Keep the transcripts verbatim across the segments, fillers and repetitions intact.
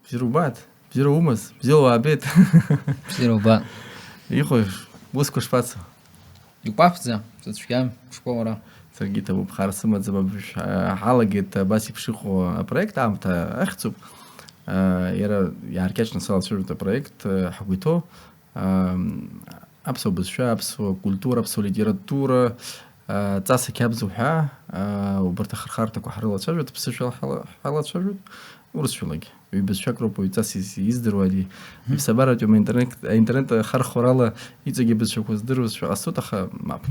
Бзиара убааит, бзиара умаз, бзиала уаабеит. Бзиара убааит. Иҟои, усқәа шԥацо? Иҟәаԥӡа, сыцәгьам, ушԥа уара? Саргьы иҭабуп, хар сымаӡам, абжь, а, ҳалагеит абас еиԥш иҟоу апроект, аамҭа ахьӡуп. А, иара иааркьаҿны салацәажәоит апроект, а, ҳгәы иҭоу, а, аԥсуа бызшәа, аԥсуа культура, аԥсуа литература, а, ҵас ақьабз уҳәа, а, убарҭ ахырхарҭақәа ҳрылацәажәоит, ԥсышәала ҳала-, ҳалацәажәоит, урысшәалагь. Ҩбызшәак роуп уаҩҵас из-, издыруа ари. Мгм. Иԥсабаратәым аинтернет, аинтернет ахархәарала иҵегь абызшәақәа здыруазшәа ҟасҵоит, аха мап.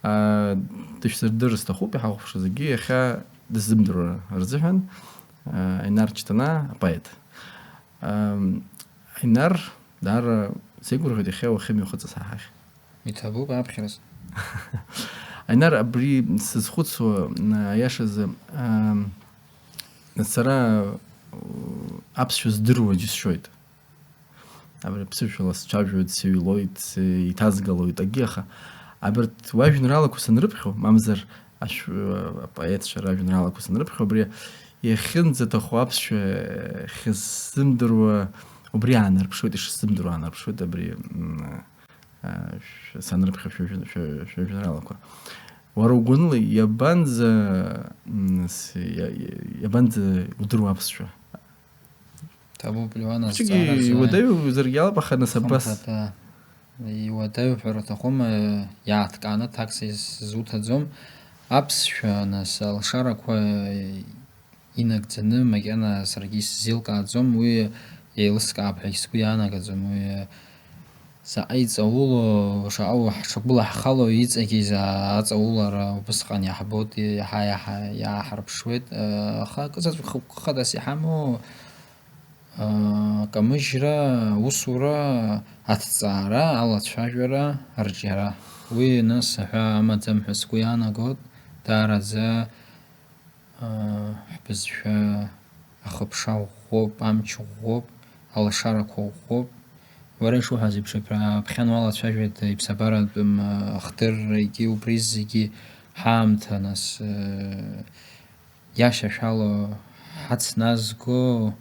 А, дышәсырдыр сҭахуп, иҳахәаԥшуа зегьы иахьа дысзымдыруа рзыҳәан, а, Аинар Чҭана, апоет. Ам, Аинар, даара сеигәырӷьоит иахьа уахьымҩахыҵыз ҳа ҳахь. Иҭабуп аԥхьараз. Аинар, абри сызхәыцуа, м, аиашазы, ам, сара, у, аԥсшәа здыруа џьысшьоит. Абри аԥсышәала сцәажәоит, сыҩлоит, с-, иҭазгалоит акгьы, аха абарҭ уажәеинраалақәа санрыԥхьо, мамзар ашә-, апоетцәа ражәеинраалақәа санрыԥхьо, абри иахьынӡаҭаху аԥсшәа ахьысзымдыруа, убри аанарԥшуеит, ишысзымдыруа аанарԥшуеит абри, м, а, шә-, санрыԥхьо шәажәа-, шәа-, шәажәеинраалақәа. Уара угәаныла иабанӡа, м, с-, иа-, иа-, иабанӡа удыруа аԥсшәа? Ҭабуп, Леуан, Хәыҷык азҵаара азы иуадаҩу заргьы алоуп, аха нас абас. Хымԥада, иуадаҩу ҳәа рҭахума, иааҭкааны аҭак са исзуҭаӡом. Аԥсшәа, нас, алшарақәа инагӡаны макьана саргьы исзеилкааӡом, уи еилыскаап ҳәа сгәы иаанагаӡом, уи заҟа иҵаулоу, шаҟа уа ҳҽагәылаҳхало иҵегьы иза-, аҵаулара убысҟан иаҳбоит, иаҳа-иаҳа иааҳарԥшуеит, аха акызаҵәык хықәкы хадас иҳамоу, аа, акамыжьра, аусура, аҭҵаара, алацәажәара, арҿиара. Уи, нас, аҳәаа амаӡам ҳәа сгәы иаанагоит, даараӡа, аа, ҳбызшәа ахыԥша ӷәӷәоуп, амч ӷәӷәоуп, алашарақәа ӷәӷәоуп. Уара ишуҳәаз еиԥш, абра аԥхьан уалацәажәеит иԥсабаратәым, аа, ахдыррагьы, убри зегьы ҳаамҭа, нас, аа, иашьашәала ҳацназго,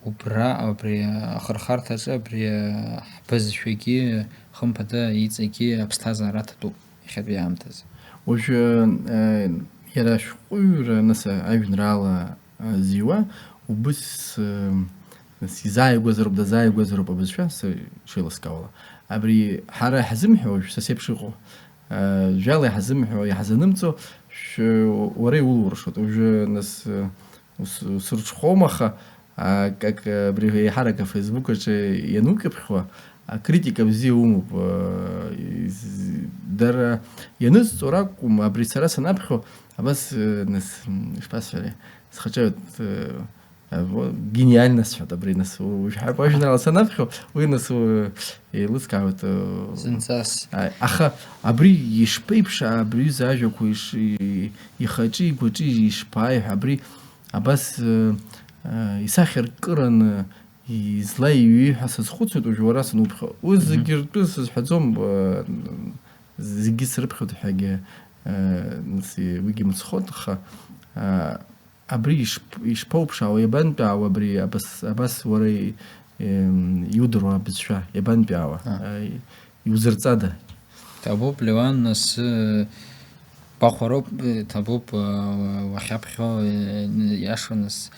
убра, абри ахырхарҭаҿы абри ҳбызшәагьы, хымԥада, иҵегьы аԥсҭазаара аҭатәуп иахьатәи аамҭазы. Уажәы, э, иара ашәҟәыҩҩра, нас, ажәеинраала, э, зиуа, убыс, э, нас, изааигәазароуп, дазааигәазароуп абызшәа, сшеилыскаауала. Абри ҳара иҳазымҳәо, уажә са сеиԥш иҟоу, э, жәала иҳазымҳәо, иҳазанымҵо, шә-, уара иулуршоит. Уажәы, нас, э, ус-, усырҽхәом, аха, а, как, э, абри еиҳарак афейсбук аҿы ианукьыԥхьуа, акритика бзиа умоуп, э, из-, дара ианызҵо ракәым, абри сара санаԥхьо, абас, э, нас, м, ишԥасҳәари, схаҿы, э, э, во-, гениально сҳәоит абри, нас, у-, уажәы ҳәа ажәеинраала санаԥхьо, уи, нас, у-, еилыскаауеит, э, Зынӡас. А-, аха абри ишԥеиԥш, абри аҩыза ажәақәа иш-, и-, ихаҿы, игәаҿы ишԥааиҳәа, абри абас, э, э, исахьаркыраны излаиҩи ҳәа сазхәыцуеит уажәы уара сануԥхьо. Уи Мгм. зегьы ртәы сызҳәаӡом, э, зегьы срыԥхьоит ҳәагьы, э, нас, уигьы мыцхәуп, аха, э, абри ишԥ-, ишԥауԥшаауа, иабантәаауа абри абас, абас уара, э, иудыруа абызшәа, иабантәаауа? А. Э, иузырҵада? Ҭабуп, Леуан, нас, э, гәахәароуп, э, ҭабуп, э, уахьаԥхьо, э, иашоу, нас.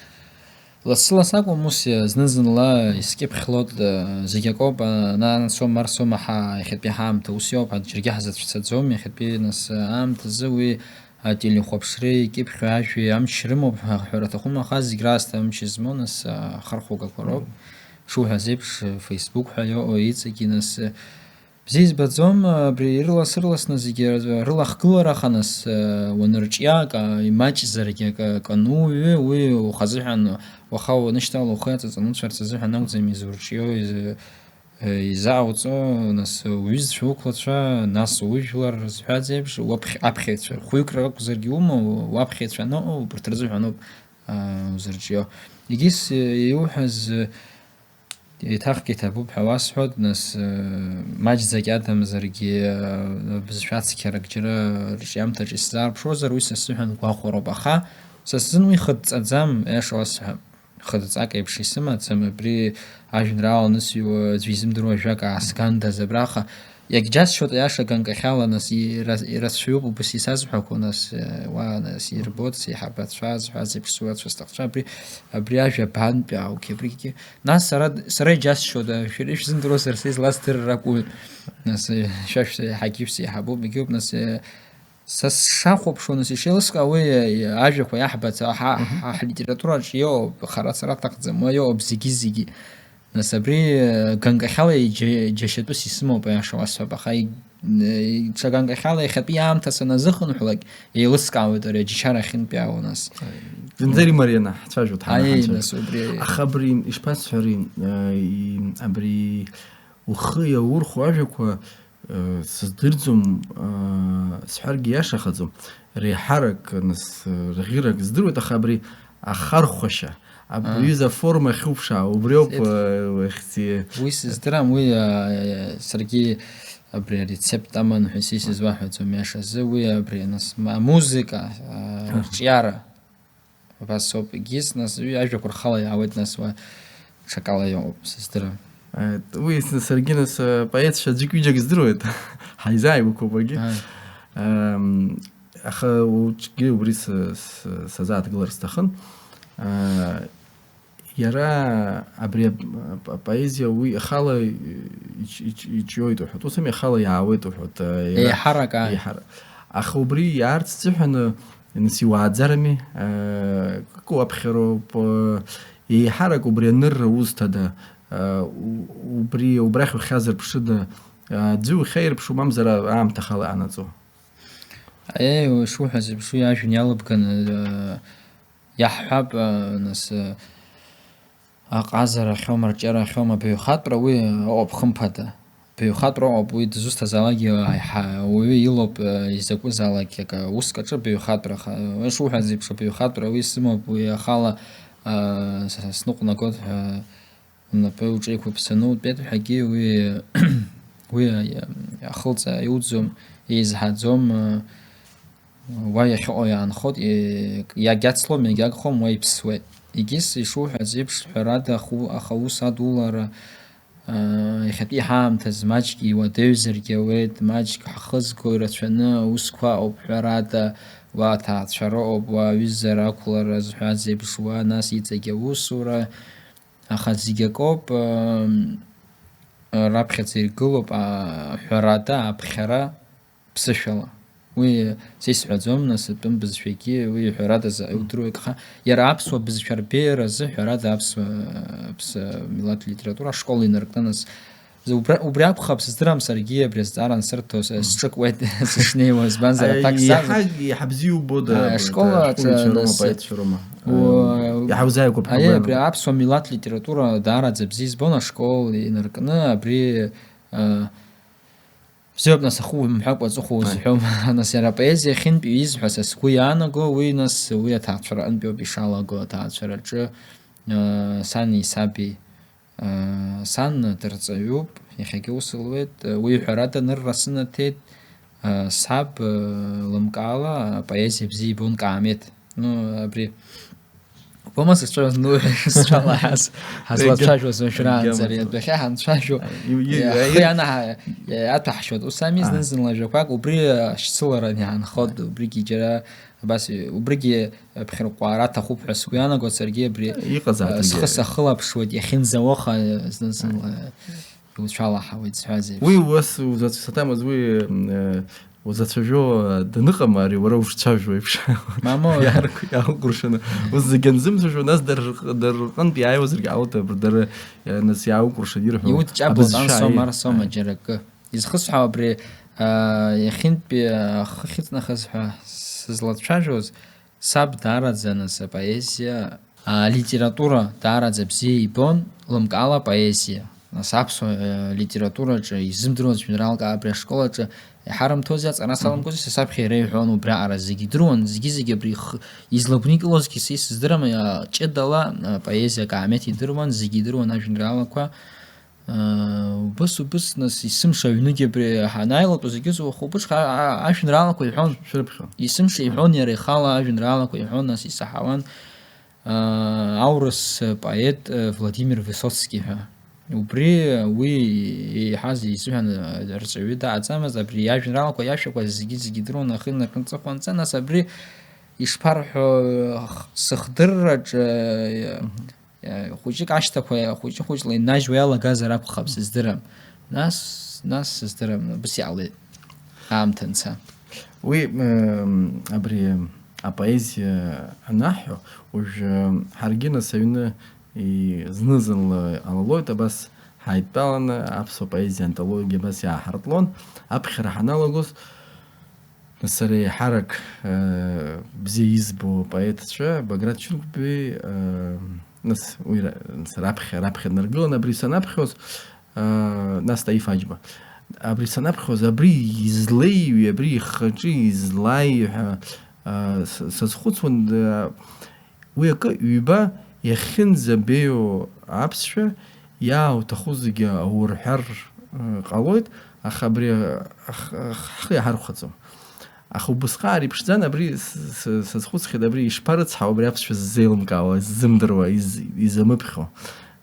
Лассы-ласс акәым ус, э, зны-зынла искьыԥхьлоит, э, зегь акоуп, э, ана-, ана соума, ар соума ҳа-, иахьатәи ҳаамҭа ус иоуп, ҳа џьаргьы ҳзацәцаӡом, иахьатәи, нас, э, аамҭазы уи ателехәаԥшреи икьыԥхьу ажәеи амч рымоуп ҳәа ҳҳәар аҭахума, аха зегь раасҭа амч змоу, нас, э, ахархәагақәа роуп. Шуҳәаз еиԥш, э, Facebook ҳәа иоуа иҵегьы, нас, э, Бзиа избаӡом, абри ирлас-ырласны зегьы рылахгылараха, нас, уанырҿиа, акы имаҷзаргьы, акы, акы ануҩы, уи ухазыҳәан, уаха уанышьҭала ухы иаҵаҵаны уцәарц азыҳәан акәӡам изурҿио, из-, изаауҵо, нас, уҩызцәа, уқәлацәа, нас ужәлар рзҳәаз еиԥш, уаԥхь-, аԥхьаҩцәа, хәҩык ракәзаргьы ума, уаԥхьаҩцәа аныҟоу, убарҭ рзыҳәаноуп, а, узырҿио. Егьыс, иуҳәаз, Еиҭахгьы иҭабуп ҳәа уасҳәоит, нас, э, маҷӡак иадамзаргьы, э, бызшәа цқьарак џьара рҿиамҭаҿ исзаарԥшуазар, уи са сзыҳәан гәахәароуп, аха са сзын уи хыдҵаӡам, аиаша уасҳәап. Хыдҵак еиԥш исымаӡам, абри ажәеинраала анысҩуа аӡәы изымдыруа ажәак аасгандаз абраҟа. Иагьџьасшьоит, аиаша, ганкахьала, нас, ира-, ирацәаҩуп убас исазҳәақәо, нас, э, уа, нас, ирбоит сеиҳабацәа, зҳәаз еиԥш, суацәа, сҭахцәа, абри, абри ажәа бантәи ааугьы, абригьы. Нас сара, сара иџьасшьоит, э, шәара ишәзымдыруа сара сизласдырыр акәу, нас, э, шәа шәеиҳагьы шәсеиҳабуп, егьоуп, нас, э, Са сшахәаԥшуа, нас, ишеилыскаа, уи, э, ажәақәа иаҳбац, ҳа, Мгм. ҳа ҳлитератураҿ иоуп, хара-цара аҭахӡам, уа иоуп зегьы-зегьы. Нас абри, э, ганкахьала иџьа-, џьашьатәыс исымоуп, аиаша уасҳәап, аха и-, э, ҽа ганкахьала иахьатәи аамҭа саназыхынҳәлак, еилыскаауеит ари аџьашьара ахьынтәаауа, нас. Зынӡа имарианы ҳцәажәоит, ҳара Аиеи, ҳанцәажәо. Нас, убри. Аха абри, ишԥасҳәари, э, и-, абри ухы иаурхәо ажәақәа, э, сыздырӡом, э, сҳәаргьы иашахаӡом. Реиҳарак, нас, э, рӷьырак здыруеит, аха абри ахархәашьа, абри Аа. аҩыза аформа ахьуԥшаау, убриоуп, Сеит. э, уахьӡи-, Уи сыздырам, уи, э, саргьы абри арецепт аман ҳәа сисызуаҳәаӡом, иашазы, уи абри, нас, ма-, амузыка, э, Аҳ. арҿиара. Убас ауп, егьыс, нас, уи ажәақәа рхала иаауеит, нас, уа ҽакала иҟоуп, сыздырам. Э, уи с-, саргьы, нас, э, поетцәа аӡәык-ҩыџьак здыруеит, ҳаизааигәақәоуп, агьи. Ааи. Эм, аха уҿгьы убри с-, с-, сазааҭгылар сҭахын. Э, иара абри ап-, ап-, апоезиа уи ахала ич-, ич-, иҿиоит уҳәоит, ус ами, ахала иаауеит уҳәоит, э, иара Еиҳарак, ааи. еиҳара-, аха убри иаарц ҵыҳәаны, Нас иуааӡарами, э, кык уаԥхьароуп, э, еиҳарак убри анырра узҭада, э, у-, убри, убрахь ухьазырԥшыда, э, аӡәы ухьаирԥшу, мамзар аамҭа ахала иаанаҵо? Аиеи, шуҳәаз еиԥш, уи ажәҩан иалыбганы, э, иаҳҳәап, э, нас, э, Аҟазара ахьоума, арҿиара ахьоума, абаҩхатәра уи ыҟоуп, хымԥада. Абаҩхатәра ыҟоуп, уи дызусҭазаалакгьы аиҳа-, ауаҩы илоуп, э, изакәызаалакгьы акы, уск аҿы абаҩхатәра, аха, э, ишуҳәаз еиԥш, абаҩхатәра уи сымоуп, уи ахала, э, с-, сныҟәнагоит ҳәа, унапы уҿы иқәыԥсаны утәеит ҳәагьы, уи, уи, э, ахылҵа иуӡом, еизҳаӡом, э, Уа иахьыҟоу иаанхоит, и-, иагьацлом, иагьагхом, уа иԥсуеит. Егьыс ишуҳәаз еиԥш, ҳәарада, аху-, аха аус адулара, аа, иахьатәи ҳаамҭазы маҷк иуадаҩзаргьы ауеит, маҷк ҳхызго ирацәаны аусқәа ыҟоуп, ҳәарада, уа аҭаацәара ыҟоуп, уа аҩызара ақәлара зҳәаз еиԥш, уа нас иҵегь аусура, аха зегь акоуп, ам, раԥхьаӡа иргылоуп, а, ҳәарада, аԥхьара, ԥсышәала. Уи са исҳәаӡом, нас, атәым бызшәагьы, уи ҳәарада за-, удыруеит, аха иара аԥсуа бызшәа рбеиара азы ҳәарада аԥсуа, аԥсуа милаҭ литература ашкол инаркны, нас, за-, убра-, убри акәхап, сыздырам саргьы абри азҵаара ансырҭо, с-, Мгм. сҿыкуеит сышнеиуа, избанзар, аҭак сзазу-, Иаҳа, иаҳа бзиа убода, А, абарҭ ашкол аҿы, ашколцәа роума, нас, апоетцәа роума? у-, Иаҳа узааигәоуп Аиеи, проблема. Абри аԥсуа милаҭ литература даараӡа бзиа избон ашкол инаркны, абри, а, Бзиоуп, нас, ахы умҳәакәа аҵыхәа Аи. узҳәом. Нас иара апоезиа ахьынтәи изҳәа са сгәы иаанаго, уи, нас, уи аҭаацәара аҟынтәиоуп ишалаго, аҭаацәараҿы, аа, сани саби, аа, сан дырҵаҩуп, иахьагьы ус луеит, уи ҳәарада анырра сынаҭеит, аа, саб, аа, лымкаала апоезиа бзиа ибон Каамеҭ. Ну, абри, убома сызцәажәоз, ну, сцәалаҳаз, ҳазлацәажәоз уажәраанӡа ари Егьамаҵ. Адәахьы ҳанцәажәо, Аи, иу-, иу-, иу-, ахы ианаҳа-, иаҭәаҳшьуеит, ус ами, Аҳ. зны-зынла ажәақәак, убри ашьцыларан иаанхот, убригьы џьара, абас, убригьы аԥхьырҟәаара аҭахуп ҳәа сгәы иаанагоит, саргьы абри, Иҟазааит а, схы уигьы. сахылаԥшуеит, иахьынӡауаха, зны-зынла иуцәалаҳауеит, зҳәаз еиԥш. Уи ус узацә-, саҭамыз уи, м, э, Узацәажәо даныҟам, ари уара ушцәажәо еиԥш. Мамоу. Иаарк-, иаукәыршаны. Ус зегьы анзымцәажәо, нас дара рҟ-, дара рҟынтә иааиуазаргьы ҟалоит, абри дара, э, нас иаукәыршаны ирҳәо Иудҷабуа абызшәа, ҵан соума, аиеи, ара соума аиеи. џьара акы. Изхысҳәаау абри, аа, иахьынтәи ахы ахьыҵнахыз ҳәа сызлацәажәоз, Саб даараӡа, нас, апоезиа, а, алитература даараӡа бзиа ибон, лымкаала апоезиа. Нас аԥсуа, э, литератураҿы изымдыруаз жәеинраалак абри ашкол аҿы иҳарымҭозеи, аҵара Мгм. салымгози, са саԥхьа иара иҳәон убриаҟара, зегьы идыруан, зегьы-зегьы абри х-, излагәникылозгьы са исыздырам, а, ҷыдала, а, поезиа акаамеҭ идыруан, зегьы идыруан ажәеинраалақәа. Аа, убыс, убыс, нас, есымша аҩныгьы абри ҳанааилатәоз егьыс уахыԥыҽха, а, а, ажәеинраалақәа иҳәон. Шәрыԥхьон. Есымша иҳәон иара ихала ажәеинраалақәа иҳәон, нас исаҳауан. аа, аурыс поет, э, Владимир Высоцки ҳәа. Убри, уи еиҳаз изыҳәан, э, арҵаҩы дааӡамызт, абри иажәеинраалақәа, иашәақәа зегьы-зегьы идыруан, ахы инаркны ҵыхәа анҵа, нас абри ишԥарҳәо, х-, сыхдырраҿы, э, Мгм. э, хәыҷык ашьҭақәа хәыҷы-хәыҷла инажьуа иалагазар акәхап, сыздырам. Нас, нас сыздырам, убас иаауеит аамҭа анца. Уи, м, абри апоезиа анаҳҳәо, уажәы ҳаргьы нас аҩны и-, зны-зынла иҟалалоит, абас ҳаидтәаланы аԥсуа поезиа антологиа абас иааҳартлон. Аԥхьара ҳаналагоз, нас сара еиҳарак, э, бзиа избо апоетцәа, Баграт Чынқәбеи, э, нас уи ра-, нас раԥхьа, раԥхьа днаргылан, абри санаԥхьоз, э, нас Таиф Аџьба. Абри санаԥхьоз, абри излеиҩи, абри ихаҿы излааи ҳәа, э, с-, сазхәыцуан, э, уи акы, ҩба, иахьынӡабеиоу аԥсшәа иаауҭаху зегьы аурҳәар, э, ҟалоит, аха абри ах-, ах-, ҳхы иаҳархәаӡом. Аха убысҟак иԥшӡан, абри с-, с-, сазхәыцхьеит, абри ишԥарыцҳау, абри аԥсшәа ззеилымкаауа, ззымдыруа, из-, изамыԥхьо.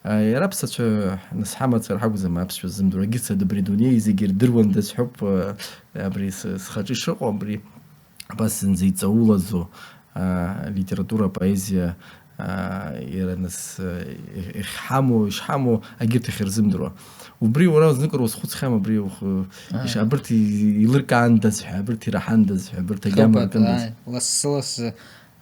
А, иара аԥсацәа нас ҳамацар ҳакәӡам аԥсшәа ззымдыруа, егьырҭ абри адунеи зегьы ирдыруандаз ҳәоуп, а, абри с-, схаҿы ишыҟоу, абри абас зынӡа иҵаулаӡоу, а, литература, поезиа, а, иара нас, а, иахьҳамоу, ишҳамоу, агьырҭ ахьырзымдыруа. Убри уара зныкыр уазхәыцхьам, абри ух-, Аа. иш-, абырҭ и-, еилыркаандаз ҳәа, абырҭ ираҳандаз ҳәа, абырҭ агьама Хымԥада, ркындаз. Ааи, лассы-лассы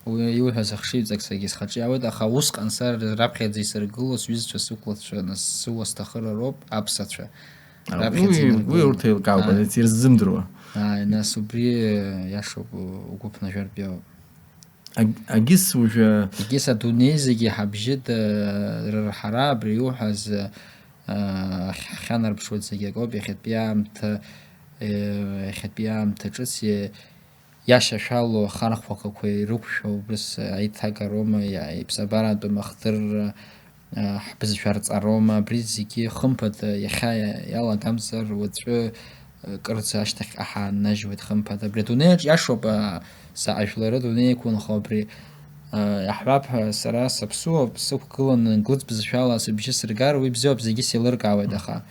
уи иуҳәаз ахшыҩҵак саргьы схаҿы иаауеит, аха усҟан са раԥхьаӡа исыргыло сҩызцәа, сықәлацәа, нас сыуа сҭахыра роуп, аԥсацәа. А, раԥхьаӡа уи, инаргылон. Уи урҭ еилкаауп, Ааи. Аӡәгьы ирзымдыруа. Ааи, нас убри, иашоуп, угәы ԥнажәартә иоуп. Аг-, агьыс уажәы Егьыс адунеи зегьы ҳабжьы д-, рырҳара абри иуҳәаз, а, ҳ-, ҳхьанарԥшуеит зегьы акоуп, иахьатәи аамҭа, э, иахьатәи аамҭа ҿыц и-, иашьашәалоу ахархәагақәа ирықәшәо убыс аиҭагароума, иа-, иԥсабаратәым ахдырра, а, ҳбызшәа рҵароума, абри зегьы хымԥада иахьа иалагамзар уаҵәы, а, кырӡа ашьҭахьҟа ҳааннажьуеит хымԥада. Абри адунеи аҿ иашоуп, а, заҟа жәлары адунеи иқәынхо абри, а, иаҳҳәап ҳәа, сара саԥсуоуп, сықәгыланы англыз бызшәала сыбжьы сыргар, уи бзиоуп, зегьы сеилыркаауеит, аха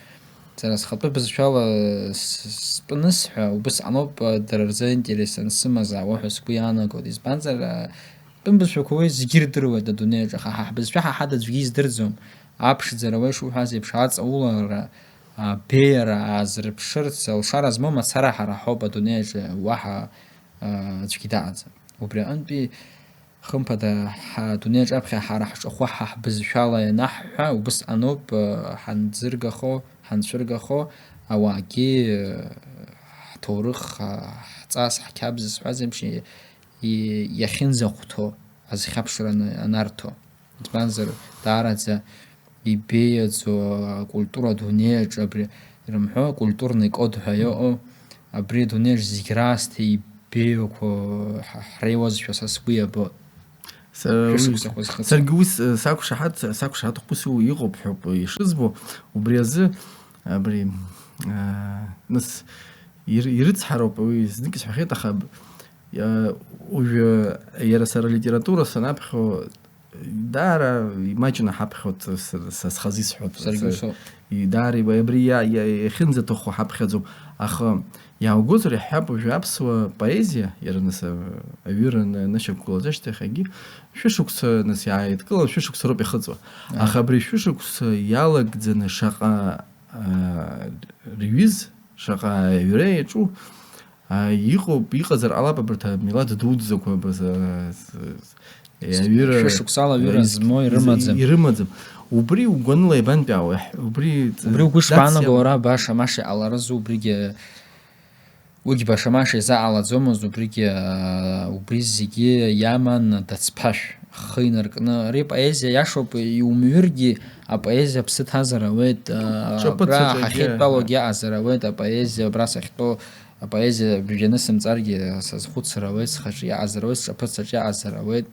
сара схатәы бызшәала с-, стәы анысҳәа, убысҟаноуп, а, дара рзы аинтерес ансымазаауа ҳәа сгәы иаанагоит. Избанзар, а, тәым бызшәақәа уи зегьы ирдыруеит адунеи аҿы, аха ҳа ҳбызшәа ҳа ҳада аӡәгьы издырӡом. Аԥшӡара, уа ишуҳәаз еиԥш, аҵаулара, абеиара аазырԥшырц алшара змоу мацара ҳара ҳауп адунеи аҿы, уаҳа, а, аӡәгьы дыҟаӡам. Убри аҟынтәи, хымԥада, ҳа-, адунеи аҿаԥхьа ҳара ҳҿахәы ҳа ҳбызшәала ианаҳҳәа, убысҟаноуп, а, ҳанӡыргахо, ҳанцәыргахо, ауаагьы, а, ҳҭоурых, а, ҳҵас, ҳқьабз зҳәаз еиԥш, и-, иахьынӡахәҭоу азхьаԥшра ана-, анарҭо. Избанзар, даараӡа ибеиаӡоу акультура адунеи аҿы абри ирымҳәо акультурный код ҳәа иҟоу, абри адунеи аҿы зегь раасҭа ибеиақәо ҳа-, ҳреиуазшәа са сгәы иабоит. Са-, Шәышықәсақәа зхыҵуа. Саргьы уи с-, сақәшаҳаҭ-, сақәшаҳаҭхәыс иу-, иҟоуп ҳәоуп ишызбо, убри азы, абри, а, нас, ир-, ирыцҳароуп, уи знык исҳәахьеит, аха б-, иа-, уажәы иара сара литература санаԥхьо, даара имаҷны ҳаԥхьоит, са, са схазы исҳәоит. Саргьы Са-, усоуп. И-, даара иба-, абри иа-, иа-, иахьынӡаҭаху ҳаԥхьаӡом, аха Иааугозар, иаҳҳәап, уажәы аԥсуа поезиа, иара нас, а, аҩыра на-, нашьақәгылаз ашьҭахь, егьи шәышықәса нас иааидкылан, шәышықәса роуп иахыҵуа. Ааи. Аха абри шәышықәса иалагӡаны шаҟа, а, рҩыз, шаҟа аҩра иаҿу, а, иҟоуп, иҟазар ҟалап абарҭ амилаҭ дуӡӡақәа, абас, а, с-, с-, Иаҩыра, шәышықәсала аҩыра из-, змоу из-, ирымаӡам. Ирымаӡам. Убри угәаныла иабантәаауеи? Ҳ-, убри ҵ-, Убри угәы дациан- шԥаанаго уара, баша-маша иҟаларызу убригьы? Уигь баша-маша изаҟалаӡомызт, убригьы, аа, убри зегьы иаман дацԥашә, хы инаркны. Ари поезиа иашоуп, иумҩыргьы, апоезиа аԥсы ҭазар ауеит, аа, Ҿаԥыцаҿ абра агьи, ҳахьеидтәалогьы аҳа. Иаҟазар ауеит, апоезиа абра сахьтәоу, апоезиа бжьаны сымҵаргьы сазхәыцыр ауеит, схаҿы иаҟазар ауеит, сҿаԥыцаҿ иаҟазар ауеит.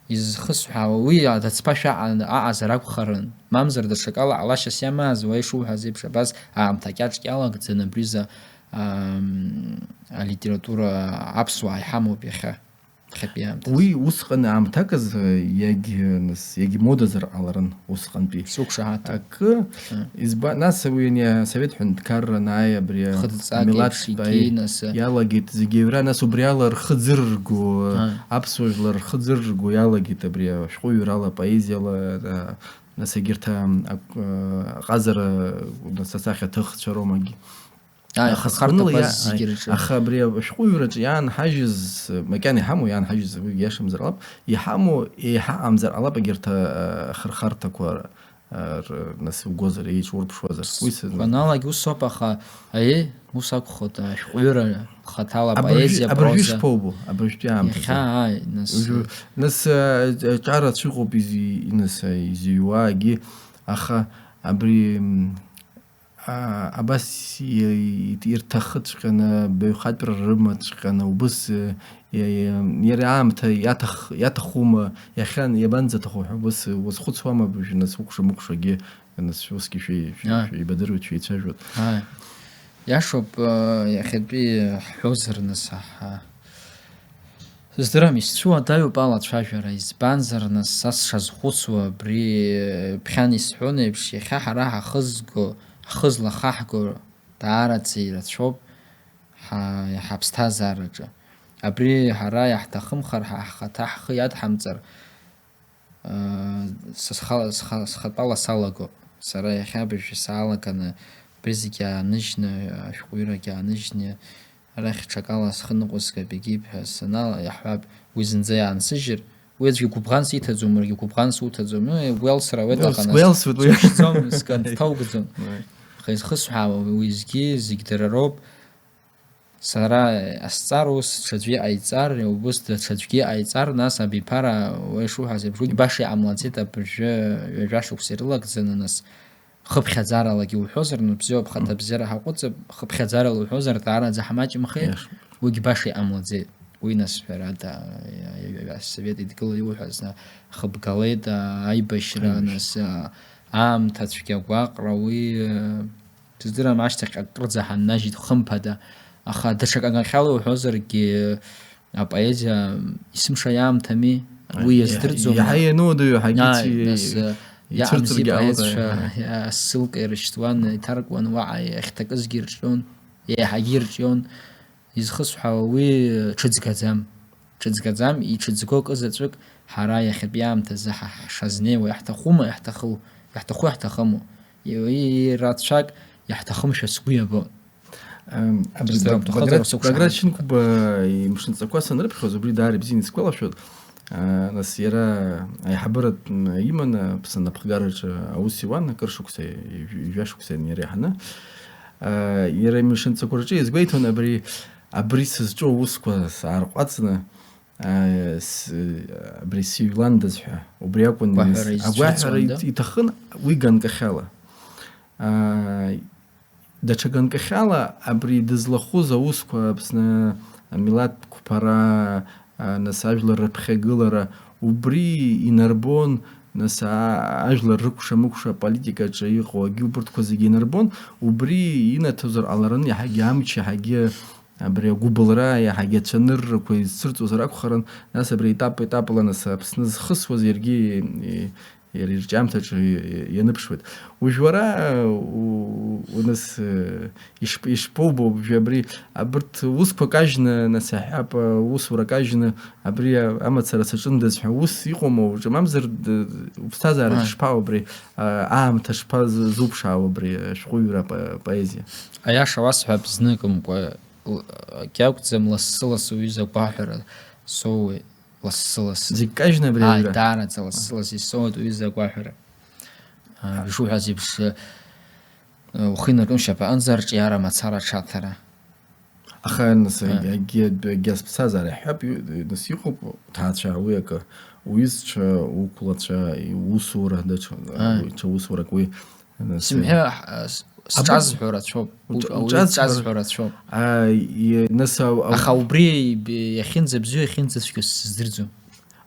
Изхысҳәаауа, уи адацԥашә аҟан-, аҟазар акәхарын, мамзар даҽакала ҟалашьас иамаз, уа ишуҳәаз еиԥш, абас аамҭа кьаҿк иалагӡаны абри за, ам, алитература аԥсуаа иҳамоуп иахьа. Иахьатәи аамҭазы. Уи усҟан аамҭак азы иагь-, нас, иагьмодазар ҟаларын усҟантәи. Сықәшаҳаҭуп. Акы, М. избан, нас уи ани асовет ҳәынҭқарра анааи абри Хыдҵак амилаҭ еиԥш бааи икеи, нас, э, иалагеит, зегь аҩра, нас убри ала рхы ӡыррго, А. аԥсуа жәлар рхы ӡыррго иалагеит абри ашәҟәыҩҩрала, поезиала, а, нас егьырҭ, а, а, аҟазара, нас асахьаҭыхцәа ромагьы. Ааи, Аха ахырхарҭақәа сгәаныла иа-, зегьы рҿы. аха абри ашәҟәыҩҩраҿы иаанҳажьыз, макьана иҳамоу иаанҳажьыз, уи иашамзар ҟалап, иҳамоу еиҳа амзар ҟалап, егьырҭ, а, ахырхарҭақәа, а, р-, нас угозар, еиҿурԥшуазар. Уи сызмам. Сгәаналагь усоуп, аха, аиеи, ус акәхоит, ашәҟәыҩҩра хаҭала, Абыржәы, поезиа, абыржәы проза. Шԥоубо, абыржәтәи аамҭазы? Иахьа, ааи, нас, Уажәы, нас, а, а, ҿара цәыҟоуп изи-, нас, а, изыҩуаагьы, аха абри, м, а, абас и-, и-, ирҭахыҵәҟьаны, баҩхатәра рымаҵәҟьаны, убыс, э, иа-, иа-, иара аамҭа иаҭах-, иаҭахума, иахьа иабанӡаҭаху ҳәа убыс уазхәыцуама, абыржәы, нас, укәша-мыкәшагьы, нас, усгьы шәеи-, шәеи-, Ааи. шәеибадыруеит, шәеицәажәоит. Ааи. Иашоуп, э, иахьатәи ҳҳәозар, нас, аҳа. Сыздырам, исцәуадаҩуп алацәажәара, избанзар, нас, са сшазхәыцуа, абри, э, ԥхьан исҳәон еиԥш, иахьа ҳара ҳахызго, ҳхы злахаҳго даараӡа ирацәоуп ҳа-, ҳаԥсҭазаараҿы. Абри ҳара иаҳҭахымхар, ҳа ҳхаҭа ҳхы иадҳамҵар, Са сха-, сха-, схатәала салагоуп. Сара иахьа абыржәы саалаганы, абри зегьы ааныжьны, ашәҟәыҩрагьы ааныжьны, арахь ҽакала схы ныҟәызгап, егьип ҳәа санала, иаҳҳәап, уи зынӡа иаансыжьыр, уи аӡәгьы гәыбӷан сиҭаӡом, уаргьы гәыбӷан суҭаӡом. Ну, уи алсра ауеит, Ну, аха нас сгәалсуеит уи. сыԥшӡом, сканҭаугӡом. Уи. Аха изхысҳәаауа уи зегьы, зегь дара роуп. Сара, э, сҵар ус, ҽаӡәы иҟаиҵар, убыс даҽаӡәгьы иҟаиҵар, нас абиԥара, уа ишуҳәаз еиԥш, уигь баша иҟамлаӡеит, абыржәы ҩажәа шықәса ирылагӡаны, нас, хыԥхьаӡаралагьы уҳәозар, ну, бзиоуп, хаҭабзиара ҳаҟәыҵып, хыԥхьаӡарала уҳәозар, даараӡа ҳмаҷымхеит, Иашоуп. Уигь баша иҟамлаӡеит. Уи, нас, ҳәарада, а, а, а, Асовет Еидгыла иуҳәаз, на, хыбгалеит, а, аибашьра, Аибашьра. Нас, а, аамҭа цәгьа агәаҟра, уи, а, сыздырам, ашьҭахь акрыӡа ҳаннажьит, хымԥада. Аха даҽа какахьала уҳәозаргьы, апоезиа есымша иаамҭами, уи Иаҳа-, иаздырӡом. иаҳа иануадаҩу ҳагьыци Ааи, нас, а, ицәырҵыргьы иаамзи ҟалоит, поезцәа, аи. а, ссылка ирышьҭуан, иҭаркуан уаҟа иахьҭакызгьы ирҿион, еиҳагьы ирҿион. Изхысҳәаауа уи ҽыӡгаӡам. Ҽыӡгаӡам, иҽыӡго акы заҵәык ҳара иахьатәи аамҭазы ҳа-, ҳшазнеиуа, иаҳҭахума, иаҳҭаху, иаҳҭаху, иаҳҭахыму. И-, и-, рацәак иаҳҭахымшәа сгәы иабон. Ам, абри Дыздырам, Баг-, дхыҵыр Баграт, усықәшаҳаҭ. Баграт Шьынқәба имшынҵақәа санрыԥхьоз, убри даара ибзианы исгәалашәоит. А, нас иара аиҳабыратә иманы Аԥсны анапхгараҿы аус иуан, акыр шықәса, ҩажәа шықәса иара иаҳаны. А, иара имшынҵақәа рҿы иазгәеиҭон абри, абри сызҿу аусқәа саарҟәаҵны, а, с-, абри сыҩландаз ҳәа. Убри акәын Агәаҳәара агәаҳәара изцәырҵуан, да? Иҭахын уи ганкахьала. А, даҽа ганкахьала абри дызлахәыз аусқәа Аԥсны амилаҭ қәԥара, а, нас ажәлар рыԥхьагылара, убри инарбон, нас а-, ажәлар рыкәша-мыкәша аполитикаҿы иҟоу агьы убырҭқәа зегьы инарбон, убри инаҭозар ҟаларын, иаҳагьы амч, иаҳагьы абри агәыбылра, иаҳагьы ацәаныррақәа изцәырҵуазар акәхарын, нас абри етап-етапла, нас Аԥсны зхысуаз иаргьы, и-, иара ирҿиамҭаҿы ианыԥшуеит. Уажә уара, у-, у-, нас, э, ишп-, ишԥоубо уажәы абри, абырҭ усқәа кажьны, нас иаҳҳәап, усура кажьны, абри амацара саҿындаз ҳәа ус иҟоума уаҿы, мамзар д-, уԥсҭазаараҿы Ааи. Шԥаау абри, а, аамҭа шԥазуԥшаау абри ашәҟәыҩҩра, апо-, апоезиа? Аиаша уасҳәап, зныкымкәа, л-, акгьы акәӡам, лассы-лассы уҩыза агәаҳәара соуеит, лассы-лассы. Зегь кажьны абри Ааи, аҩра? Даараӡа лассы-лассы исоуеит уҩыза агәаҳәара. А, ишуҳәаз еиԥш, э, ухы инаркны шьапаҟынӡа арҿиара мацара аҽаҭара. Аха, нас, Ааи. Егьи, егьи аԥсҭазаара иаҳҳәап, ю-, нас иҟоуп уҭаацәа, уи акы, уҩызцәа, уқәлацәа, иусура, даҽа, Ааи. Даҽа усурак уи, нас, Сымҳәа, ҳ-, с-, аб-, сҿазҳәо рацәоуп. Уҿ-, Ук-, ауаҩы уҿазҳәо. Дҿазҳәо рацәоуп. Ааи, и-, нас, ау-, ау-, Аха убри иб-, иахьынӡабзиоу, иахьынӡацәгьоу сыздырӡом.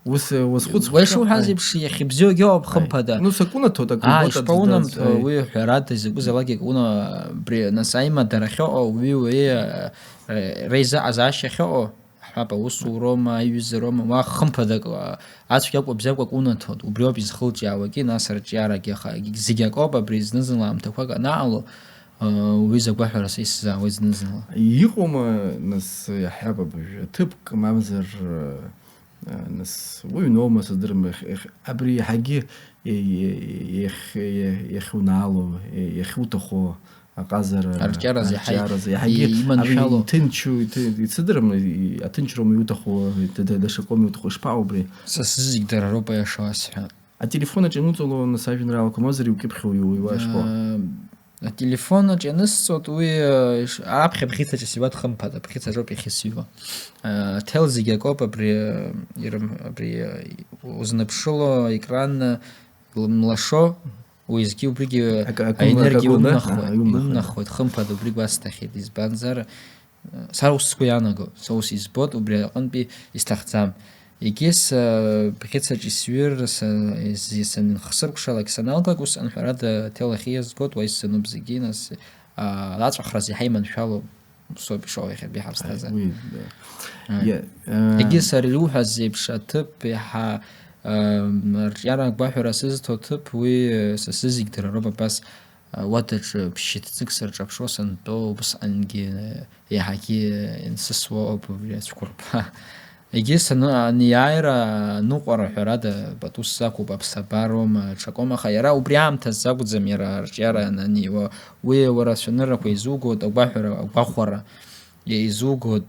Ус, э, уазхәыцхәыцуа. Уа ишуҳәаз Ааи. Еиԥш, иахьыбзиоугьы ыҟоуп, Ааи. Хымԥада. Ну, сакәынаҭоит, акы Ааи, убоит ишԥаунамҭо, аӡәӡәаз, ааи. Уи ҳәарада, изакәызаалак акы уна-, абри, нас, аимадара ахьыҟоу, уи, уи, э, э, реизыҟазаашьа ахьыҟоу, ҳәап, аусуроума, аиҩызароума, уа хымԥадак, а, ацәгьа акәу абзиақәак унаҭоит, убриоуп изхылҿиаауагьы, нас арҿиарагьы, аха зегь акоуп, абри зны-зынла аамҭақәак анаало, а, уҩыза агәаҳәара са исзаауеит зны-зынла. Иҟоума, нас, иаҳҳәап, абыржәы, ҭыԥк, мамзар, а, нас, уҩноума, сыздырам, иах-, иах-, абри иаҳагьы иа-, иа-, иахь-, иа-, иахьунаало, иа-, иахьуҭаху аҟазара, Арҿиаразы иаҳа арҿиаразы иаҳагьы иманшәало. Абри иҭынчу, иҭы-, исыдырам, и-, аҭынчроума иуҭаху, да-, да-, даҽакоума иуҭаху, ишԥаҟоу убри? Са сзы зегь дара роуп аиаша уасҳәап. Ателефон аҿы иануҵало, нас, ажәеинраалақәа мамзар иукьыԥхьу, иу-, иуашьҭоу? Э, ателефон аҿы ианысҵоит, уи, э, иш-, аԥхьа бӷьыцаҿ исиуа дхымԥада, бӷьыцаҿоуп иахьа исиуа. Э, аҭел зегь акоуп, абри, э, ирым-, абри, э, узныԥшыло аекран, э, илымлашо, уеизгьы убригьы Ак-, акы аенергиа акы акы умнахуеит, аҳа, иумнахуеит. Иумнахуеит, хымԥада убри гәасҭахьеит, избанзар, э, сара ус сгәы иаанагоит, са ус избоит, убри аҟынтәи исҭахӡам. Егьыс, э, бӷьыцаҿ исҩыр, са-, ис-, санхсыркәшалак, саналгак, усҟан ҳәарада, аҭел ахьиазгоит, уа исзануп зегьы, нас, а, аҵәахразы иаҳа иманшәалоуп, соуп ишоу иахьатәи ҳаԥсҭазаара. Уи, да. А. Иа-, а, Егьыс ари иуҳәаз еиԥш аҭыԥ иаҳа, а, арҿиара агәаҳәара сызҭо аҭыԥ, уи, э, са сзы зегь дара роуп абас, а, уадаҿы ԥшьыҭӡык сырҿаԥшуа сантәоу, убысҟангьы, э, иаҳагьы, э, инсысуа ауп убри ацәқәырԥа. Егьыс аны-, анеиааира аныҟәара, ҳәарада, пату сзақәуп, аԥсабароума, ҽакоума, аха иара убри аамҭазы акәӡам, иара арҿиара ананеиуа, уи уара ацәаныррақәа изугоит, агәаҳәара, агәахәара изугоит,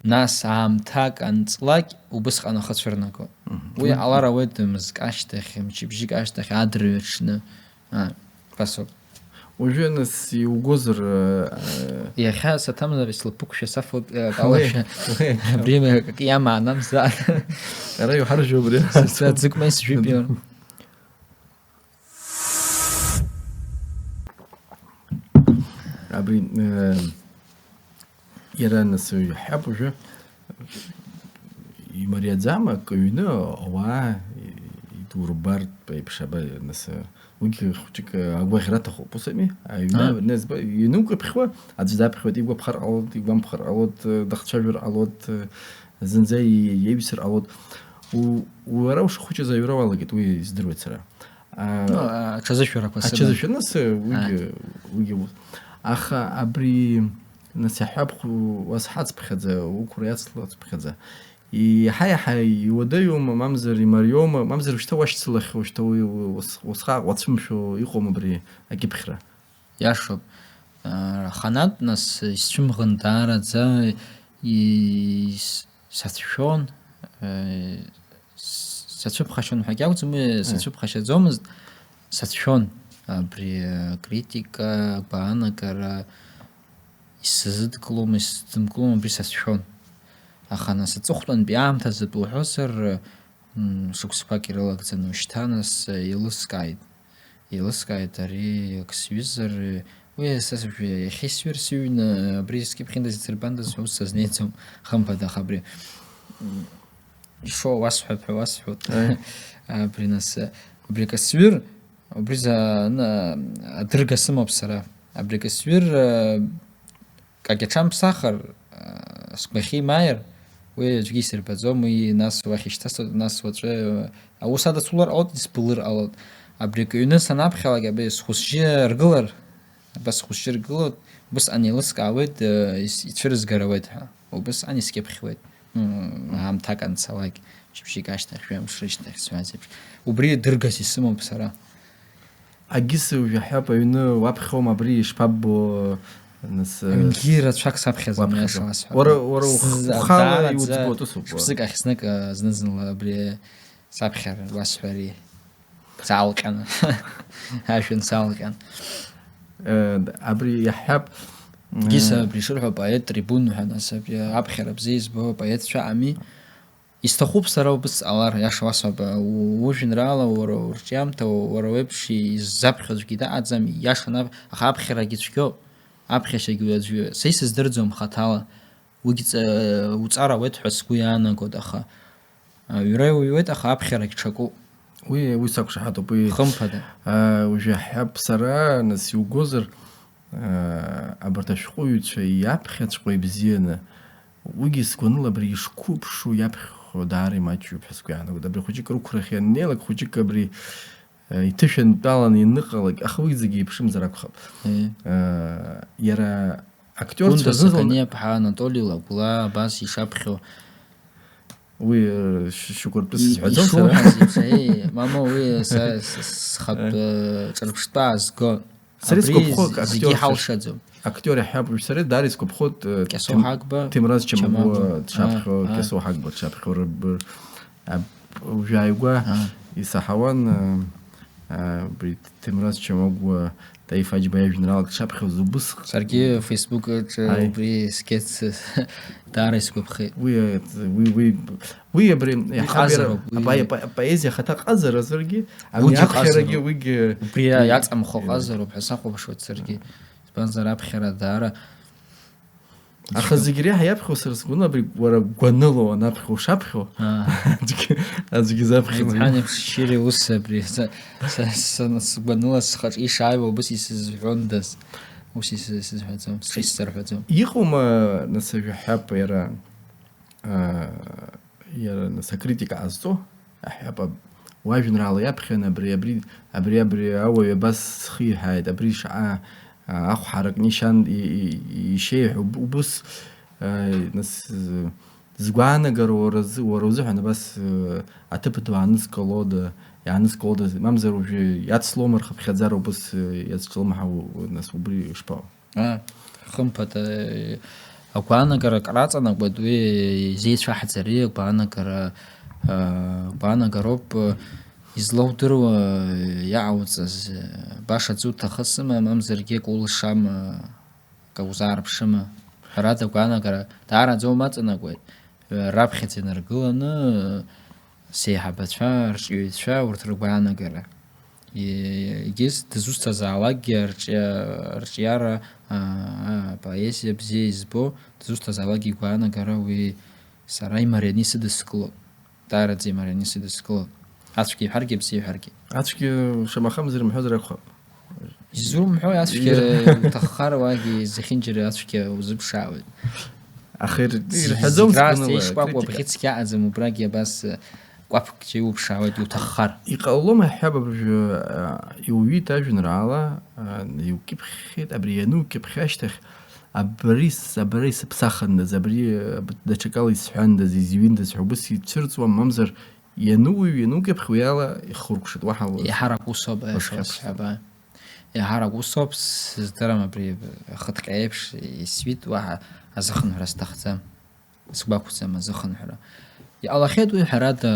нас аамҭак анҵлак, убысҟан ахы цәырнаго. Мгм. Уи Уи ҟалар ауеит мызк ашьҭахь, мчыбжьык ашьҭахь, адырҩаҽны. А, басоуп. Уажәы, нас, иугозар, э, Иахьа саҭамзар, слаԥықәшәа сафоит, э, Уи, калашәа. Уи. Абри акы иамаанамзаат. Ара иуҳаржәуа абри. Са, са ӡыкма исжәып, иара. Абри, э, иара, нас, иаҳҳәап, уажәы имариаӡам, акы ҩны ауаа идурбартә еиԥш, аба, нас, уигьы хәыҷык агәаӷьра аҭахуп, ус ами? Аҩны, А? Аҩны зба-, ианукаԥхьуа, аӡә даԥхьоит, игәаԥхар ҟалоит, игәамԥхар ҟалоит, дахцәажәар ҟалоит, зынӡа и-, иеҩсыр ҟалоит. У-, уара ушхәыҷыз аҩра уалагеит, уи издыруеит сара. А, Ну, аҽазышәарақәа сыман. Аҽазышәа, нас, уигьы, Ааи. Уигьы ус. Аха абри, нас, иаҳҳәап, ху-, уасҳацԥхьаӡа, уқәра иацлацԥхьаӡа, иаҳа-иаҳа иуадаҩума, мамзар имариоума, мамзар шьҭа уашьцылахьоу, шьҭа уи, уи, ус-, усҟак уацәымшәо иҟоума абри акьыԥхьра? Иашоуп. Э, Ханаҭ, нас, исцәымӷын даараӡа, ис-, сацәшәон, э, с-, сацәыԥхашьон ҳәагьы акәӡам, уи Э. Сацәыԥхашьаӡомызт, сацәшәон. Абри, э, критика, агәаанагара, исзыдкылом, исзымкылом, абри сацәшәон. Аха, нас, аҵыхәтәантәи аамҭазы уҳәозар, м, шықәсқәак ирылагӡаны ушьҭа, нас, э, еилыскааит. Еилыскааит ари ак сҩызар, уи са сыжәҩа иахьа исҩыр сыҩны, абри скьыԥхьындаз исырбандаз ҳәа ус сазнеиӡом, хымԥада, аха абри, м, ишоу уасҳәап ҳәа уасҳәоит. Аи. Абри нас, абри ак сҩыр, убри за-, на-, адырга сымоуп сара. Абри ак сҩыр, э, Кагьаҽамԥсахыр, а, сгәахьимааир, уи аӡәгьы исырбаӡом, уи нас уахь ишьҭасҵоит, нас уаҵәы, а, аус адацулар ҟалоит, исԥылыр ҟалоит. Абри акы ҩны санаԥхьалак, абри схәы-сжьы ргылар, абас схәы-сжьы ргылоит, убысҟан еилыскаауеит, а, ис-, ицәырызгар ауеит ҳәа. Убысҟан искьыԥхьуеит. М, аамҭак анцалак, шьыбжьык ашьҭахь, жәамш рышьҭахь сҳәаз еиԥш. Убри дыргас исымоуп сара. Агьыс уажәы ҳҳәап, аҩны уаԥхьоума абри ишԥаббо, нас, э, Аҩнгьы рацәак саԥхьаӡам, уаԥхьаӡом. Аиаша уасҳәап. Уара, уара ух-, Сзы-, ухала даараӡа иуӡбоит, ус убо. Шықәсык ахь знык, э, зны-зынла абри саԥхьар уасҳәари. Саалҟьан. Ажәҩан салҟьан. Э, абри иаҳҳәап, Гиса э, абри шырҳәо апоет трибун ҳәа, нас абри аԥхьара бзиа избо апоетцәа ами. Исҭахуп сара убыс ҟалар, иаша уасҳәап, у-, ужәеинраала уара урҿиамҭа, уара уеиԥш иззаԥхьо аӡәгьы дыҟаӡам, ииашаны, аха аԥхьарагьы цәгьоуп, аԥхьашьагьы аӡәы, са исыздырӡом хаҭала, уигь ҵа-, уҵар ауеит ҳәа сгәы иаанагоит, аха, а, аҩра иуҩуеит, аха аԥхьарагь ҽакуп. Уи, уи сақәшаҳаҭуп, уи, Хымԥада. А, уажәы ҳҳәап, сара, нас, иугозар, а, абарҭ ашәҟәыҩҩцәа иаԥхьаҵәҟьоу ибзианы, Уигьы сгәаныла абри ишқәыԥшу иаԥхьо даара имаҷҩуп ҳәа сгәы иаанагоит. Абри хәыҷык рықәрахь ианнеилак, хәыҷык абри, э, иҭышәынтәаланы ианыҟалак, аха уи зегьы еиԥшымзар акәхап. Э. Э, иара актиорцәа Гәында рзызлан- Сақаниаԥҳа Анатоли Лагәла абас ишаԥхьо. Уи, э, ш-, шьоукы ртәы И-, сызҳәаӡом сара. Ишуҳәаз еиԥш, еи, мама, уи са, с-, схатә, э, ҿырԥштәы аазго. Сара Абри исгәаԥхо з-, зегьы актиорцәа ш-, ҳалшаӡом. Актиор иаҳҳәап, уажә сара даара исгәаԥхоит, э, Кьасоу Ҭем-, Ҳагба, Ҭемраз Чамагәуа Чамагәуа. Дшаԥхьо, Аа, аа. Кьасоу Ҳагба дшаԥхьо, рыб-, аб-, уажә ааигәа Аа. исаҳауан, э, э, убри Ҭемраз Чамагәуа, Таиф Аџьба иажәеинраалак дшаԥхьоз убыс. Саргьы Facebook аҿы Аи. Убри скетс даара исгәаԥхеит. Уи, э, уи, уи, уи абри иаҳа Иҟазароуп, бера уи. Апое-, апо-, апоезиа ахаҭа ҟазаразаргьы, ами Уигьы аԥхьарагьы ҟазароуп. Уигьы Убри уи иаҵамхо Иа. Ҟазароуп ҳәа сахәаԥшуеит саргьы. Избанзар, аԥхьара даара Аха зегь реиҳа иаԥхьо сара сгәаны абри уара гәаныла уанаԥхьо ушаԥхьо, Аа. аӡәгьы, аӡәгьы заԥхьаӡом. Ибҳәан еиԥш, шьыри ус абри, са, са, са, сгәаныла схаҿы ишааиуа убыс исызҳәондаз, ус исыз-, исызҳәаӡом, сҿы исзырҳәаӡом. Иҟоума, нас, ажәаҳәап, иара, аа, иара, нас, акритика ҟазҵо? Аҳәап, уажәеинраала иаԥхьан абри, абри, абри, абри ауаҩ абас схиҳәааит, абри шаҟа, а, ахә ҳаракны ишьан, и-, и-, ишьеиҳәо уб-, убыс, а, нас, э, згәаанагара уара зы-, уара узыҳәан абас, э, аҭыԥ ду аанызкылода, иаанызкылода, мамзар уажәы иацлома рхыԥхьаӡара убыс, э, иазҿлымҳау, нас убри ишԥаҟоу? Аа, хымԥада, агәаанагара акраҵанакуеит, уи изеицәаҳҵари, агәаанагара, аа, агәаанагароуп, излоудыруа иаауҵаз, башаӡа уҭахысыма, мамзаргьы акы улшама, акы узаарԥшыма? Ҳәарада, агәаанагара даараӡа умаҵанакуеит. Раԥхьаӡа инаргыланы, сеиҳабацәа, арҿиаҩцәа, урҭ ргәаанагара. Е-, егьыс дызусҭазаалакгьы арҿиа-, арҿиара, а, а, поезиа бзиа избо, дызусҭазаалакгьы игәаанагара уи сара имарианы исыдыскылоит. Даараӡа имарианы исыдыскылоит. Ацәгьа иҳәаргьы, абзиа иҳәаргьы. Ацәгьа шамахамзар имҳәозар акәхап. Изумҳәои ацәгьа Ир- уҭаххар, уагьы зехьынџьара ацәгьа узыԥшаауеит. Аха ир-, Зегь, ирҳәаӡом зегь раасҭа сгәаныла, ишкәакәоу критика. Абӷьыцгьы аҟаӡам, убрагьы абас, э, кәаԥк џьа иуԥшаауеит, иуҭаххар. Иҟалома ҳҳәап абыржәы, а, иуҩит ажәеинраала, а, иукьыԥхьхьеит, абри ианукьыԥхьа ашьҭахь, абри с-, абри сыԥсахындаз, абри, а, б-, даҽакала исҳәандаз, изҩындаз ҳәа убыс ицәырҵуам, мамзар иануҩ, ианукьыԥхь уи ала ихуркәшеит, уаҳа уаз-, Иаҳарак усоуп, уазхьаԥшӡом. Иаҳарак усоуп, сыздырам абри ахыҭҟьа еиԥш исҩит, уаҳа азыхынҳәра сҭахӡам, сгәақәӡам азыхынҳәра. Иҟалахьеит уи, ҳәарада,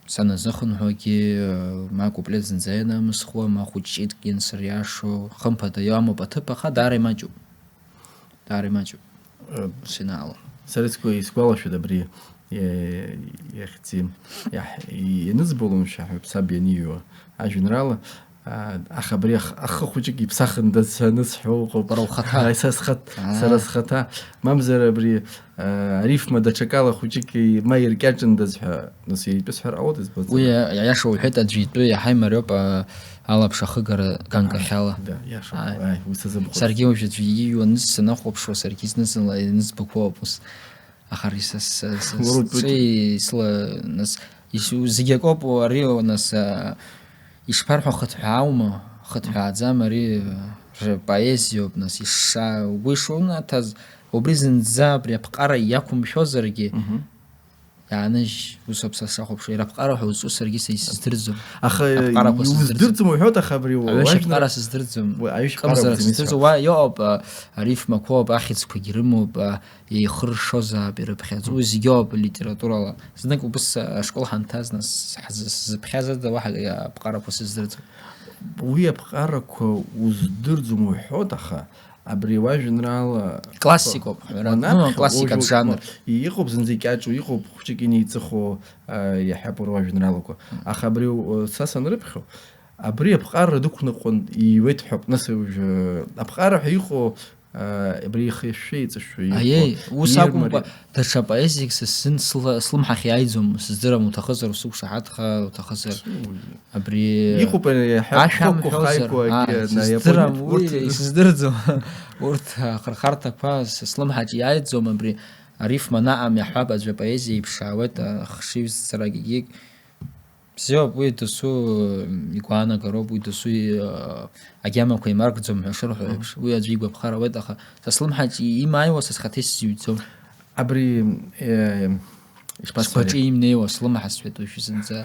саназыхынҳәуагьы, ма акуплет зынӡа ианамысхуа, ма хәыҷ-ҷыдк иансыриашо, хымԥада, иамоуп аҭыԥ, аха даара имаҷуп. Даара имаҷуп. Э, Ус ианаалом. Сара исгәа-, исгәалашәоит абри, э, иахьӡи-, иаҳ-, ианызбалом шәа ҳәа саб ианиҩуа ажәеинраала, а, аха абри ах-, ахы хәыҷык иԥсахындаз ҳәа анысҳәо ыҟоуп. Бара ухаҭа? Ааи, са схат-, Аа. Сара схаҭа. Мамзар абри, а, арифма даҽакала хәыҷык и-, ма иркьаҿындаз ҳәа, нас, иара итәы сҳәар ҟалоит, избаӡом. Уи, а, иаша уҳәеит, аӡәы итәы иаҳа имариоуп, а, алаԥш ахыгара ганкахьала. Да, иашоуп. Ааи. Ааи, уи сазымхәыцит. Саргьы уажә аӡәы ииҩуа аныс санахәаԥшуа, саргьы зны-зынла ианызбақәоуп ус. Аха ари са, са, са Уара утәы сҿы исла-, нас, ис-, зегь акоуп, ари, нас, а, ишԥарҳәо, хыҭҳәааума? Хыҭҳәааӡам, ари, а, рпоезиоуп, нас, иша-, угәы ишунаҭаз, убри зынӡа абри аԥҟара иақәымшәозаргьы, Мгм. иааныжь, усоуп са сахәаԥшуа, иара аԥҟара ҳәа узҿу саргьы са исыздырӡом. Аха Аԥҟарақәа сыздырӡом. Иуздырӡом уҳәоит, аха абри Аҩышьа уажәны аԥҟара сыздырӡом. Уи аҩышьа Кымзарак аԥҟарақәа сыздырӡом. Зымцәа. Уа иоуп, а, арифмақәоуп, ахьӡқәагьы рымоуп, а, еихыршозаап ирыԥхьаӡо. Уи зегьы ауп литературала. Знык убыс, а, ашкол ҳанҭаз, нас, ҳзы-, сзыԥхьаз ада уаҳа, а, аԥҟарақәа сыздырӡом. Уи аԥҟарақәа уздырӡом уҳәоит, аха абри уажәеинраала Классикоуп, ҳәарада. Уанаԥхьа, Ну, классикатә уажә жанр. Иҟоуп зынӡа икьаҿу, иҟоуп хәҷык инеиҵыху, а, иаҳҳәап, уара уажәеинраалақәа. Аха абри, у-, са санрыԥхьо, абри аԥҟарра дықәныҟәон ииуеит ҳәа, нас уажәы аԥҟара ҳәа иҟоу Абри ихы иашәшәа, еиҵышәшәа иҟоу. Аиеи, ус акәымкәа, даҽа поезиак са сзын сла-, слымҳахь иааиӡом, сыздырам, уҭахызар усықәшаҳаҭха, уҭахызар. Абри Иҟоуп ари, ашәа ҳәа амҳәозар, ҳаикәагьы аа, наиапонет, сыздырам, уи урҭ исыздырӡом. Урҭ ахырхарҭақәа са слымҳаҿ иааиӡом, абри арифма наҟ иаҳҳәап, аӡәы апоезиа иԥшаауеит, ахшыҩзцарагьы. Бзиоуп, уи досу игәаанагароуп, уи досу и-, агьамақәа еимаркӡом ҳәа шырҳәо еиԥш, уи аӡәы игәаԥхар ауеит, аха са слымҳаҿ имааиуа са схаҭа исзыҩӡом. Абри, э, ишԥасҳәари? Сгәаҿы имнеиуа слымҳа сҳәеит уажәы зынӡа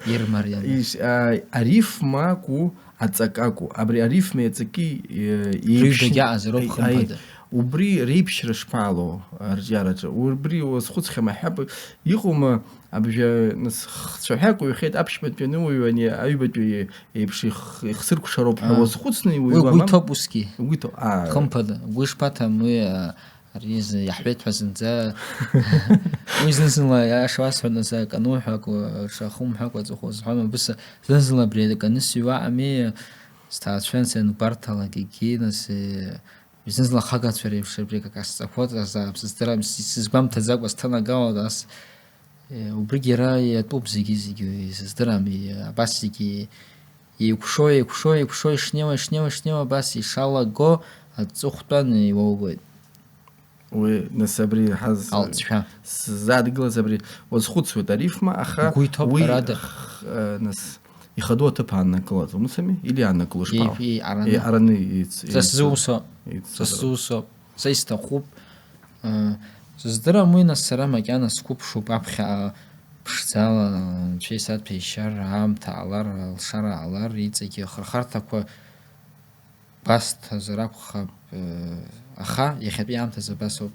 ирмарианы. Иш-, а, арифма акәу, аҵак акәу? Абри арифмеи аҵаки, э, еиԥш-, Рыҩбагьы аҟазароуп, аи-, хымԥада. Аи, убри реиԥшьра шԥаҟало арҿиараҿы? Убри уазхәыцхьа маҳәап, иҟоума, абжьы, нас, хцәаҳәак уҩхьеит, аԥшьбатәи аныуаҩу ани аҩбатәи еиԥш их-, ихсыркәшароуп ҳәа, аа, уазхәыцны уи иуҩуама? Угәы иҭоуп усгьы. Угәы иҭоуп, аа. Хымԥада, угәы ишԥаҭам уи, аа, ари зы иаҳҳәеит ҳәа зынӡа. Уи зны-зынла, иаша уасҳәап, нас, акы ануҳәа, акы, ҽа хумҳәакәа аҵыхәа узҳәом, абыс, зны-зынла абри акы анысыҩуа ами, сҭаацәа, нас, ианбарҭалак, егьи, нас, э, Зны-зынла ахагацәа реиԥш абри акака сҵақәоит, азаап, сыздырам, сизгәамҭаӡакәа сҭанагалоит, ас, э, убригь иара иатәуп зегьы-зегьы, сыздырам, и-, абас зегьы еикәшо, еикәшо, еикәшо, ишнеиуа, ишнеиуа, ишнеиуа, абас ишалаго аҵыхәтәан иуоугоит. Уи, нас, абри ҳаз-, Алҵшәа. Сзадгылаз абри уазхәыцуеит арифма, аха Угәы иҭоуп, уи ҳәарада. Х-, э, нас, ихадоу аҭыԥ ааннакылаӡом, ус ами? Или ааннакыло шԥаҟоу? Еи-, еиҟараны. Еиҟараны еицу-, Са еицу-, сзусо. Еицу-, Са сзусо. Са исҭахуп. Э, сыздырам уи, нас, сара макьана сқәыԥшуп аԥхьа ԥшӡала, анцәа исаҭәеишьар, аамҭа ҟалар, алшара ҟалар, иҵегьы ахырхарҭақәа басҭазар акәхап, э, аха иахьатәи аамҭазы абас ауп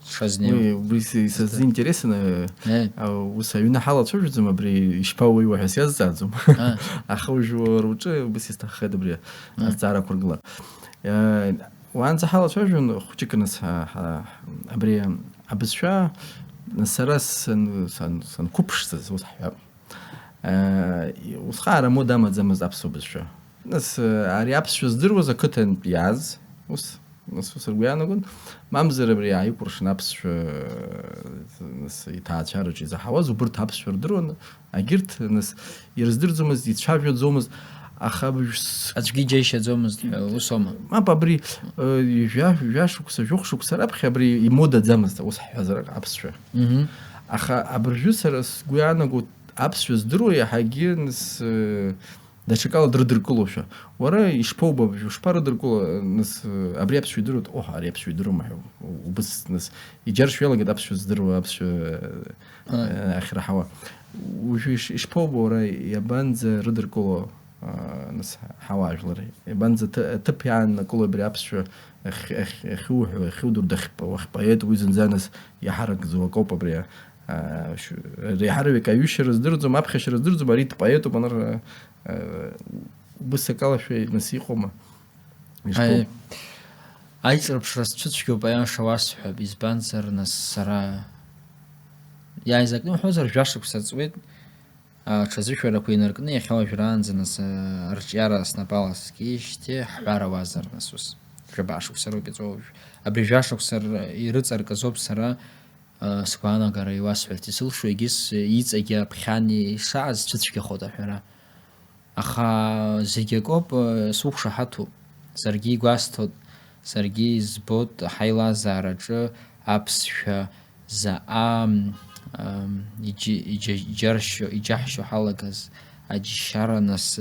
сшазнеиуа. Уи, убри са-, са сзы интересно, э, Э. а, ус аҩны ҳалацәажәаӡом, абри ишԥауеи уҳәа сиазҵааӡом. А. Аха уажә уара уҿы убас исҭаххеит абри А. азҵаара ақәыргылар. Э, уаанӡа ҳалацәажәон хәҷык, нас, ҳа-, ҳа-, абри абызшәа, нас, сара сан-, сан-, санқәыԥшӡаз, ус ҳҳәап. Э, усҟан ара мода амаӡамызт аԥсуа бызшәа. Нас, э, ари аԥсшәа здыруаз ақыҭантә иааз, ус, нас, ус ргәы иаанагон, мамзар абри ааикәыршан аԥсшәа, э, нас, иҭаацәараҿы изаҳауаз, убырҭ аԥсшәа рдыруан, агьырҭ, нас, ирыздырӡомызт, ицәажәаӡомызт, аха абжь с-, Аӡәгьы иџьаишьаӡомызт ҳәа усоума? Мап, абри, э, жәа-, жәашықәса, жәохә шықәса раԥхьа абри имодаӡамызт, ус ҳҳәазар, аԥсшәа. Мгм. Аха абыржәы сара сгәы иаанаго, аԥсшәа здыруа иаҳагьы, нас, э, даҽакала дрыдыркылошәа. Уара ишԥоубо абыржәы, ушԥарыдыркыло, нас, э, абри аԥсшәа идыруеит, оҳ, ари аԥсшәа идыруама ҳәа, убыс, нас, иџьаршьо иалагеит аԥсшәа здыруа, аԥсшәа, А. э, ахьраҳауа. Уажәы иш-, ишԥоубо уара, иабанӡа рыдыркыло, а, нас, ҳауаажәлар? Иабанӡа ҭы-, ҭыԥ иааннакыло абри аԥсшәа ахь-, ахь-, ахьуҳәо, ахьудур, дахьп-, уахьпоет, уи зынӡа, нас, иаҳарак ӡоу акоуп абри, а, а, шә-, реиҳараҩык аҩышьа рыздырӡом, аԥхьашьа рыздырӡом, ари дпоетуп, аныр, а, а, убыс акалашәа, нас, иҟоума? Ишԥоу? Аи. Аиҿырԥшра сцәыцәгьоуп, аиаша уасҳәап, избанзар, нас, сара, иааизакны уҳәозар, жәашықәса ҵуеит, а, ҽазышәарақәа инаркны, иахьа уажәраанӡа, нас, а, арҿиара снапала скижьҭеи ҳҳәар ауазар, нас, ус, жәабаҟа шықәса роуп иҵоу уажә. Абри жәашықәса р-, ирыҵарказоуп сара, а, сгәаанагара иуасҳәарц исылшо, егьыс иҵегьы аԥхьан ишааз цәыцәгьахоит аҳәара. Аха зегь акоуп, э, суқәшаҳаҭуп, саргьы игәасҭоит, саргьы избоит ҳаилазаараҿы аԥсшәа заҟа, м, ам, иџьы-, иџьа-, иџьаршьо, иџьаҳшьо ҳалагаз аџьшьара, нас,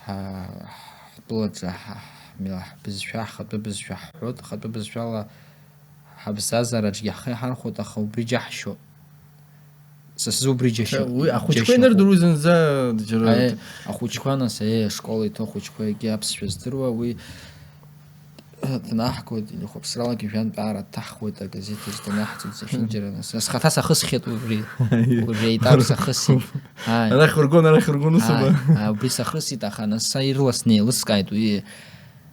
ҳа-, ҳтәылаҿы ҳа-, ҳмила-, ҳбызшәа, ҳхатәы бызшәа ҳҳәоит, ахатәы бызшәала ҳабзазаараҿгьы ҳхы иҳархәоит, аха убри џьаҳшьоуп. Са сзы убри џьашьоуп. Уи ахәыҷқәа инырдыруа зынӡа џьара Аи, ахәыҷқәа, нас, аи, ашкол иҭоу ахәыҷқәа, егьи аԥсшәа здыруа, уи, э, днаҳгоит, ихәаԥсралагьы жәантә аара дҭаҳхуеит, агазеҭ аҿы данаҳҵоит зехьынџьара, нас. Схаҭа сахысхьеит убри. Аи. Убри аетап сахысит. Аи. Арахь ургон, арахь ургон, ус Аи, ама? Аи, убри сахысит, аха, нас, са ирласны еилыскааит уи,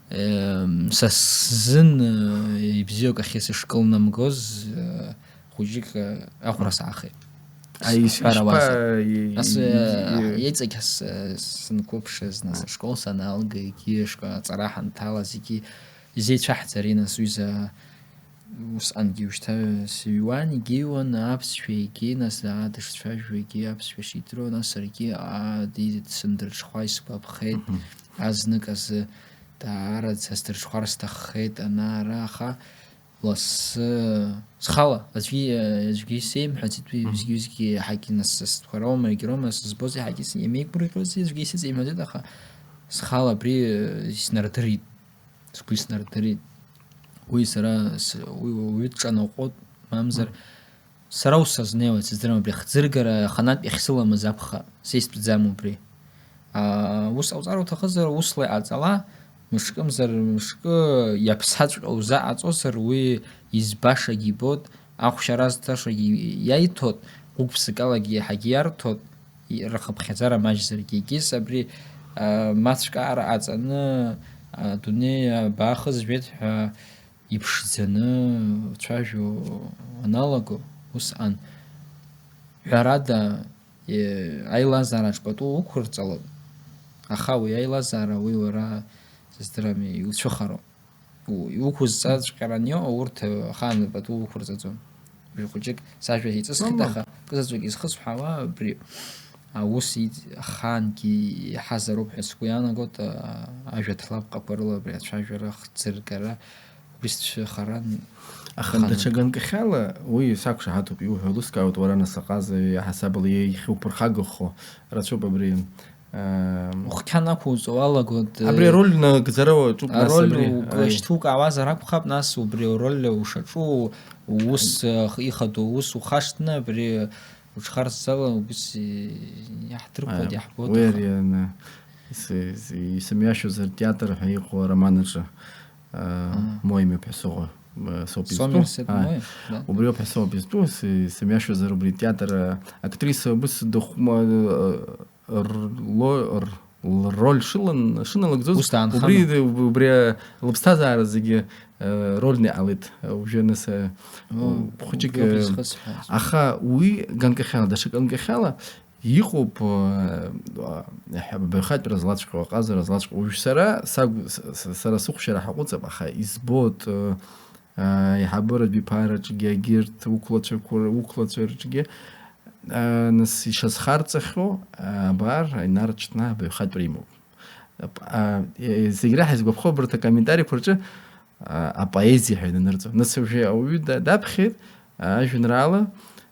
э, са сзын, э, ибзиоуп ахьы сышкылнамгоз, э, хәыҷык, э, аӷәра саахеит. Аис-, Ҳәара уазар. ишԥа-, и-, Нас и-, э, и-, иҵегь ҳас- э, сынқәыԥшыз, нас ашкол санаалга, егьи ашкол аҵара ҳанҭалаз, егьи изеицәаҳҵари, нас уи за усҟангьы ушьҭа сыҩуан, егьиуан аԥсшәа, егьи нас аа дышцәажәо, егьи аԥсшәа шидыруа, нас саргьы аа ди-, сындырҽхәа исгәаԥхеит, азнык азы даараӡа сдырҽхәар сҭаххеит ана-ара, аха лассы схала, аӡәгьы, аӡәгьы исеимҳәаӡеит, уи ҩызгьы-ҩызгьы иаҳагьы нас сасдқәа роума, егьроума, сызбоз иаҳагьы ис-, иамеигәырӷьоз, аӡәгьы исеимҳәаӡеит, аха схала абри, э, иснардырит, сгәы иснардырит. Уи сара, с-, уи уаҩы дҿанаҟәоит, мамзар, сара ус сазнеиуеит, сыздырам, абри ахӡыргара аханатә иахьсыламыз акәхап, са истәӡам убри. Аа, ус ҟауҵар уҭахызар, усла иҟаҵала, мышкымзар мышкы иаԥсаҵәҟьа узаҟаҵозар, уи избашагьы ибот, ахәшьара зҭашагьы иаиҭот, гәык-ԥсыкалагьы иаҳагьы иарҭот, и-, рхыԥхьаӡара маҷзаргьы. Егьыс абри, аа, мацәкаара ҟаҵаны, адунеи абаахызжәеит ҳәа иԥшӡаны уцәажәо уаналаго, усҟан, ҳәарада, е, аилазаараҿ пату уқәырҵалон, аха уи аилазаара, уи уара, сыздырам, иуцәыхароуп. У-, иуқәызҵаҵәҟьаран иҟоу урҭ, э, ахаан пату уқәырҵаӡом. Уажәы хәыҷык сажәа еиҵысхит, Мама. Аха кызаҵәык изхысҳәаауа абри аус ид-, ахаангьы иаҳазароуп ҳәа сгәы иаанагоит, а, ажәа ҭлапҟақәа рыла абри ацәажәара хӡыргара, убри сцәыхаран. Аха Ханак. даҽа ганкахьала уи сақәшаҳаҭуп, иуҳәо лыскаауеит, уара нас аҟаза иаҳасабала иахьуԥырхагахо рацәоуп абри. Ам, Ухқьан ақәуҵо уалагоит, абри ароль нагӡара уаҿуп, нас ароль абри. у-, Ай. шьҭук аауазар акәхап, нас убри ароль ушаҿу, уус, э, ихадоу ус ухашҭны, абри уҽхарҵала, убыс и-, иаҳдырбоит, Ай, иаҳбоит, уи аха. ари ана, ис-, ис-, исымҩашьозар театр ҳәа иҟоу ароман аҿы, а, Аа. Моими ҳәа соуп, а, соуп изтәу. Сомерсет Ай. Моем, да? Убри ауп ҳәа соуп изтәу, ис-, исымҩашьозар убри театр, а, актриса убыс дыхәма-, а, рло-, р-, лроль шылан-, шыналагӡоз, Ус даанхама? убри, убри лыԥсҭазаара зегьы, а, рольны иҟалеит, а, уажәы нас, а, О, хәыҷык, убри ауп а, изхысҳәааз. Аха уи ганкахьала, даҽа ганкахьала иҟоуп, а, а, баҩхатәра злаҵәҟьоу, аҟазара злаҵәҟьоу. Уажә сара сагә-, с-, с-, сара сыхәшьара ҳаҟәыҵып, аха избоит, а, а, аиҳабыратә биԥаараҿгьы, агьырҭ уқәлацәақәа, уқәлацәа рҿгьы, а, нас ишазхарҵахьоу, а, абар, Аинар Ҷҭнаа абаҩхатәра имоуп. Ап-, а, е-, зегь реиҳа изгәаԥхо абарҭ акомментариқәа рҿы, а, апоезиа ҳәа инанырҵо. Нас уажәы ауаҩы да-, даԥхьеит, а, ажәеинраала,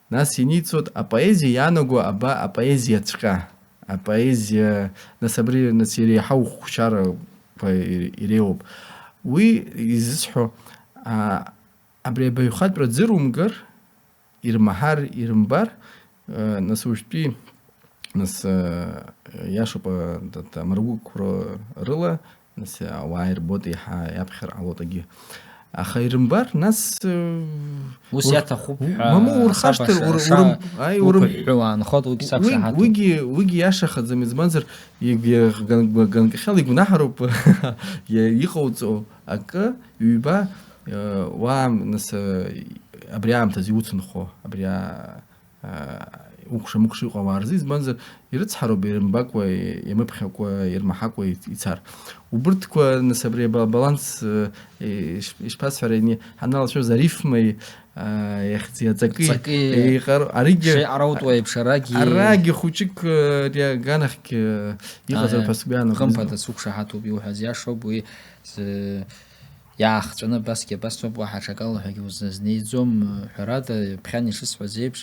нас иниҵоит апоезиа иаанаго аба апоезиаҵәҟьа. Апоезиа, нас абри, нас иреиҳау хәшьарақәа ире-, иреиуоуп. Уи изысҳәо, а, абри абаҩхатәра ӡырумгар, ирмаҳар, ирымбар, э, нас уажәтәи, нас, э, иашоуп, э, т-, т-, амаргәыгәқәа рыла, нас ауаа ирбоит, еиҳа иаԥхьар ҟалоит агьы. Аха ирымбар, нас, э, Ус ур-, иаҭахуп у-, ҳәа мамоу, урхашҭыр, сабаша ур-, аша урым-, аи, урым-, уқәыҳәҳәо аанхоит, уигь уигь, сақәшаҳаҭуп. уигьы, уигьы иашахаӡам, избанзар, иг-, ган-, ганкахьала игәнаҳароуп иа-, иҟауҵо акы, ҩба, э, уа, нас, э, абри аамҭазы иуцынхо, абри а-, а, укәша-мыкәша иҟоу ауаа рзы, избанзар, ирыцҳароуп ирымбакәа, иамыԥхьакәа, ирмаҳакәа ицар. Убырҭқәа, нас, абри aba-, баланс, э, иш-, ишԥасҳәари, ани ҳаналацәажәоз арифмеи, а, иахьӡи аҵаки, Аҵаки, еиҟар-, аригьы Шеиҟароутәу еиԥш арагьы арагьы хәыҷык, э, ари аганахьгьы, э, иҟазароуп Аиа, ҳәа сгәы иаанагон. Хымԥада, суқәшаҳаҭуп иуҳәаз, иашоуп уи. З-, иаахҵәаны абасгьы абас ауп, уаҳа аҽакала ҳәагьы узазнеиӡом, ҳәарада, ԥхьан ишысҳәаз еиԥш,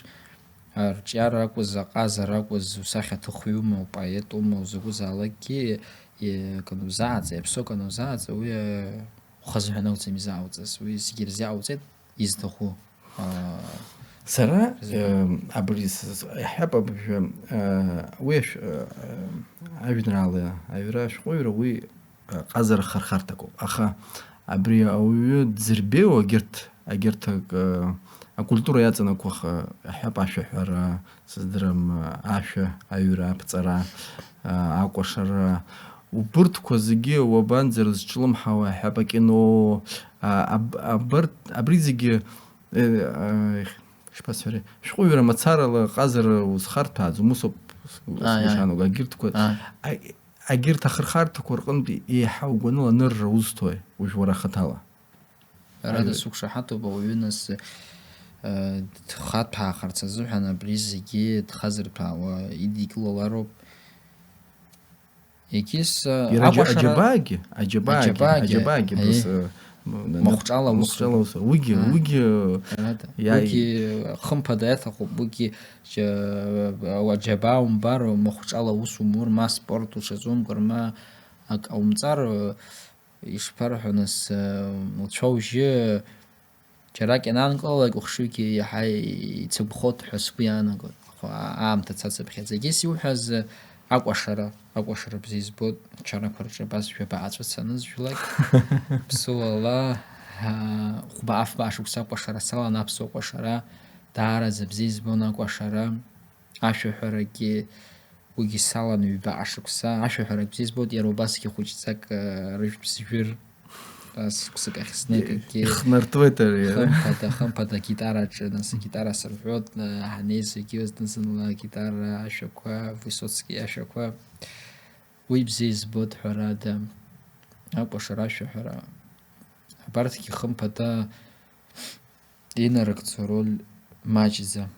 арҿиара акәыз, аҟазара акәыз, усахьаҭыхҩума, упоетума, узакәызаалакгьы, е-, канузааӡа, иаԥсоу канузааӡа, уи, э, ухазы ҳәа анауӡам изаауҵаз, уи зегьы ирзиаауҵеит, изҭаху, аа, Сара, Зегьы. э, абри с-, с-, иаҳҳәап, абыржәы, э, уи ашә-, э, э, ажәеинраала аҩра, ашәҟәыҩҩра уи, э, ҟазара хархарҭақәоуп. Аха абри ауаҩы дзырбеиоу агьырҭ, агьырҭ ак-, э, акультура иаҵанакуа х-, иаҳҳәап, ашәаҳәара, сыздырам, э, ашәа, аҩра, аԥҵара, э, акәашара, убырҭқәа зегьы уабанӡа рызҿлымҳауа, иаҳҳәап, акино, а, аб-, абарҭ, абри зегьы, э, э, Ԥасҳәари, шәҟәыҩҩра мацарала ҟазара узхарҭәааӡом, усоуп. Ааи, ааи. Ишаанагоу, агьырҭқәа, ааи, агьырҭ ахырхарҭақәа рҟынтә еиҳа угәаныла анырра узҭои, уажә уара ахаҭала? Ҳәарада, аҩ- сықәшаҳаҭуп, ауаҩы нас, э, дхаҭәаахарц азыҳәан абри зегьы дхазырҭәаауа идикылалароуп. Егьыс, э, иара аџьа-, акәашара аџьабаагьы, аџьабаагьы, аџьабаагьы, аџьабаагьы, аиеи. Бас, э, м-, м-, махәҿала аус махәҿала ру. Аус ру. Уигьы, ааи. Уигьы, ҳәарада, иааи. Уигьы хымԥада иаҭахуп, уигьы џьа-, аџьабаа умбар, махәҿала аус умур, ма спорт уҽазумкыр, ма ак аумҵар, э, ишԥарҳәо нас, э, уцәа-ужьы џьарак иананкылалак, ухшыҩгьы иаҳа ицыгәхоит ҳәа сгәы иаанагоит. Аха аамҭа цацыԥхьаӡа. Егьыс иуҳәаз акәашара, акәашара бзиа избоит, ачарақәа рҿы абас жәаба ааҵәыц анызжәлак, ԥсуала, аа, хәба-афба шықәса акәашара салан, аԥсуа кәашара, даараӡа бзиа избон акәашара, ашәаҳәарагьы, уигьы салан ҩба ашықәса, ашәаҳәарак бзиа избоит, иара убасгьы хәыҷӡак, э, рыжәтә зжәыр, э, сықәсык ахь снеигакгьы ихнартуеит ари, ара. Хымԥада, хымԥада агитараҿы, нас, агитара сырҳәоит, э, ҳанеизгьы зны-зынла агитара ашәақәа, Высоцки ашәақәа, уи бзиа избоит, ҳәарада, акәашара, ашәаҳәара. Абарҭгьы хымԥада инарыгӡо роль маҷӡам.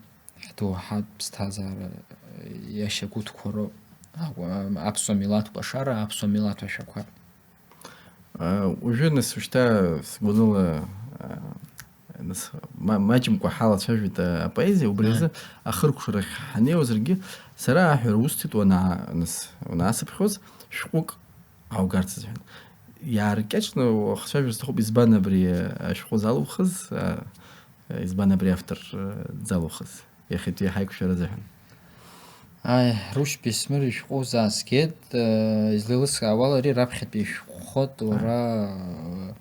Ҳдоуҳатә ԥсҭазаара иашьагәыҭқәа роуп. Акәа-, аԥсуа милаҭ кәашара, аԥсуа милаҭ ашәақәа. А, уажәы, нас, ушьҭа сгәаныла, а, нас, ма-, маҷымкәа ҳалацәажәеит, а, апоезиа, убри азы ахыркәшарахь ҳанеиуазаргьы, сара аҳәара усҭеит уанаа-, нас, уанаасыԥхьоз, шәҟәык ааугарц азыҳәан. Иааркьаҿны уахцәажәар сҭахуп, избан абри ашәҟәы залухыз, а, избан абри автор, а, залухыз, иахьатәи ҳаиқәшәара азыҳәан? Аи, Рушь Бесмыр ишәҟәы узааскьеит, а, излеилыскаауала, ари раԥхьатәи ишәҟәхоит уара, а,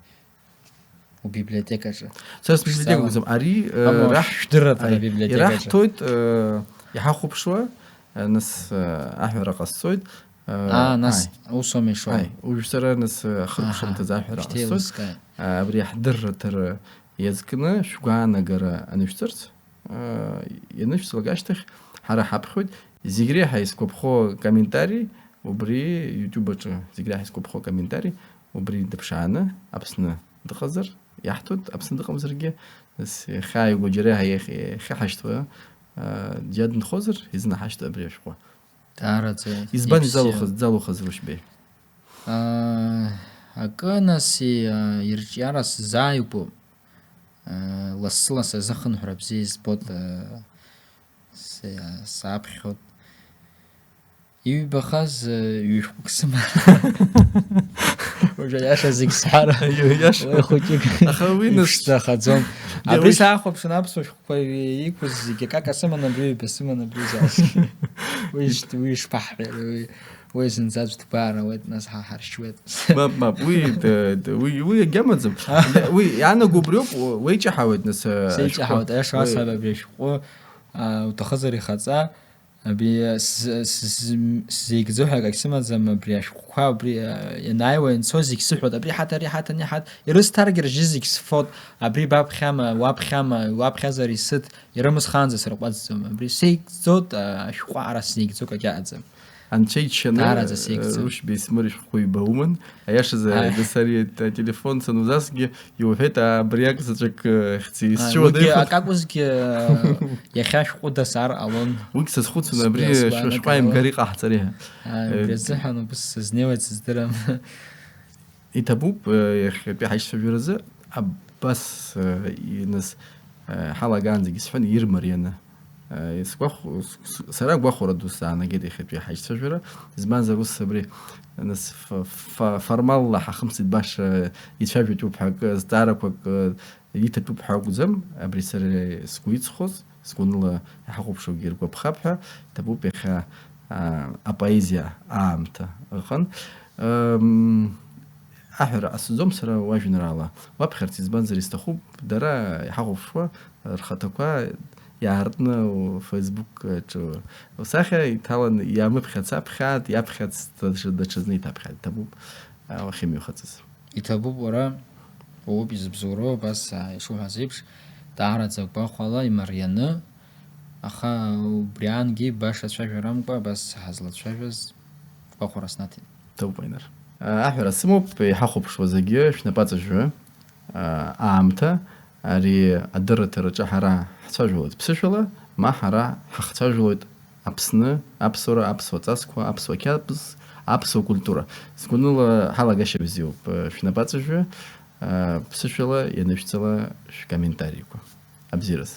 убиблиотекаҿы. Сара сбиблиотекаҿы. Ари, а, Амала раҳ-, шәдырраҭара аи, абиблиотекаҿы. Ираҳҭоит, а, иҳахәаԥшуа, а, нас, а, аҳәара ҟасҵоит, Аа, нас, ааи, ус аума ишоу? Ааи, уажә сара, нас, ахыркәшамҭазы аҳәара ҟасҵоит. Шьҭа еилыскааит. Аа, абри аҳдырраҭара иазкны шәгәаанагара анышәҵарц, аа, ианышәҵалак ашьҭахь, ҳара ҳаԥхьоит, зегь реиҳа изгәаԥхо комментари, убри YouTube аҿы зегь реиҳа изгәаԥхо комментари, убри дыԥшааны, Аԥсны дыҟазар, иаҳҭоит, Аԥсны дыҟамзаргьы, нас, иахьааигәоу џьара иаҳа иахь-, иахьаҳашьҭуа, аа, џьа дынхозар, изынаҳашьҭуеит абри ашәҟәы. Даараӡа. Избан ибзиан. Изалухыз, залухыз, Рушьбеи? Аа, акы, нас, и-, а, ирҿиара сзааигәоуп. Аа, лассы-лассы азыхынҳәра бзиа избоит, аа, с-, а, саԥхьоит. Иҩбахаз, а, ҩышәҟәык сыман. Уажә аиаша зегь сҳәар. Иу-, иаша. Уи хәыҷык. Аха уи, нас, иԥшӡахаӡом. Иа-, абри уи саахәаԥшын, аԥсуа шәҟәқәа иқәыз зегьы акака сыман, абри ҩба сыман, абри зааскьа. Уи ишт-, уи ишԥаҳҳәеи, уи, уи зынӡа аӡә дгәаар ауеит, нас ҳа ҳаршьуеит. Мап, мап, уи, д-, д-, уи, уи агьамаӡам. Уи иаанаго убриоуп, у-, уеиҷаҳауеит, нас, а, сеиҷаҳауеит, ашәҟәы, аиаша уи асаби абри ашәҟәы, а, уҭахызар ихаҵа, Абри, с-, с-, с-, сзеигӡо ҳәа акагь сымаӡам, абри ашәҟәқәа, абри, а, ианааиуа ианцо зегь сыҳәоит, абри ҳаҭ, ари ҳаҭ, ани ҳаҭ, ирысҭаргьы ржьы зегь сфот, абри баԥхьама, уаԥхьама, уаԥхьазар исыҭ, ирымысхаанӡа сырҟәаҵӡом, абри сеигӡоит, а, ашәҟәы ара снеигӡо кагьаҟаӡам. Анцәа иџьшьаны, даараӡа сеигӡоит. Рушьбеи Смыр ишәҟәқәа ҩба уман, аиашазы, аи, дасари ателефон санузасгьы, Иуҳәеит, абри акзаҵәык, э, хьӡы, аи, исцәыуадаҩхеит. Уигьы акакәызгьы, э, иахьа шәҟәы дасар ҟалон. Уигь сазхәыцуан, абри сгәы, сгәы шәышҟәа аанагон. Имгар иҟаҳҵари ҳәа. Аи, убри, э, азыҳәан убыс сызнеиуеит, сыздырам. Иҭабуп, э, иахьатәи ҳаишьцәажәаразы абас, э, иныс, э, ҳалагаанӡагьы сҳәон, ирмарианы. Э, сгәахә-, с-, с-, сара агәахәара ду саанагеит иахьатәи ҳаишьцәажәара, избанзар ус абри, нас, ф-, ф-, формалла ҳахымсит баша, ицәажәатәуп ҳәа акы, зҵаарақәак, э, иҭатәуп ҳәа акәӡам, абри сара сгәы иҵхоз, сгәаныла иҳахәаԥшуагьы иргәаԥхап ҳәа, ҭабуп иахьа, а, апоезиа аамҭа ыҟан. Ам, аҳәара ҟасҵаӡом сара уажәеинраала уаԥхьарц, избанзар, исҭахуп дара иҳахәаԥшуа рхаҭақәа иаартны Facebook аҿы усахьа иҭалан, иамыԥхьац аԥхьаат, иаԥхьац даҽа-, даҽазны иҭаԥхьаат, иҭабуп, а, уахьымҩахыҵыз. Иҭабуп уара, уоуп изыбзоуроу, абас, а, ишуҳәаз еиԥш, Даараӡа гәахәала имарианы, аха убри аангьы баша цәажәарамкәа абас ҳазлацәажәаз гәахәара снаҭеит. Ҭоуп, Аинар. Аҳәара сымоуп, иҳахәаԥшуа зегьы шәнапаҵажәы. Аамҭа, ари адырраҭараҿы ҳара ҳцәажәалоит ԥсышәала, ма ҳара ҳахцәажәалоит Аԥсны, аԥсуара, аԥсуа ҵасқәа, аԥсуа қьабз, аԥсуа культура. Згәаныла ҳалагашьа бзиоуп, шәнапаҵажәы, ԥсышәала ианышәҵала шәкомментариқәа. Абзиараз.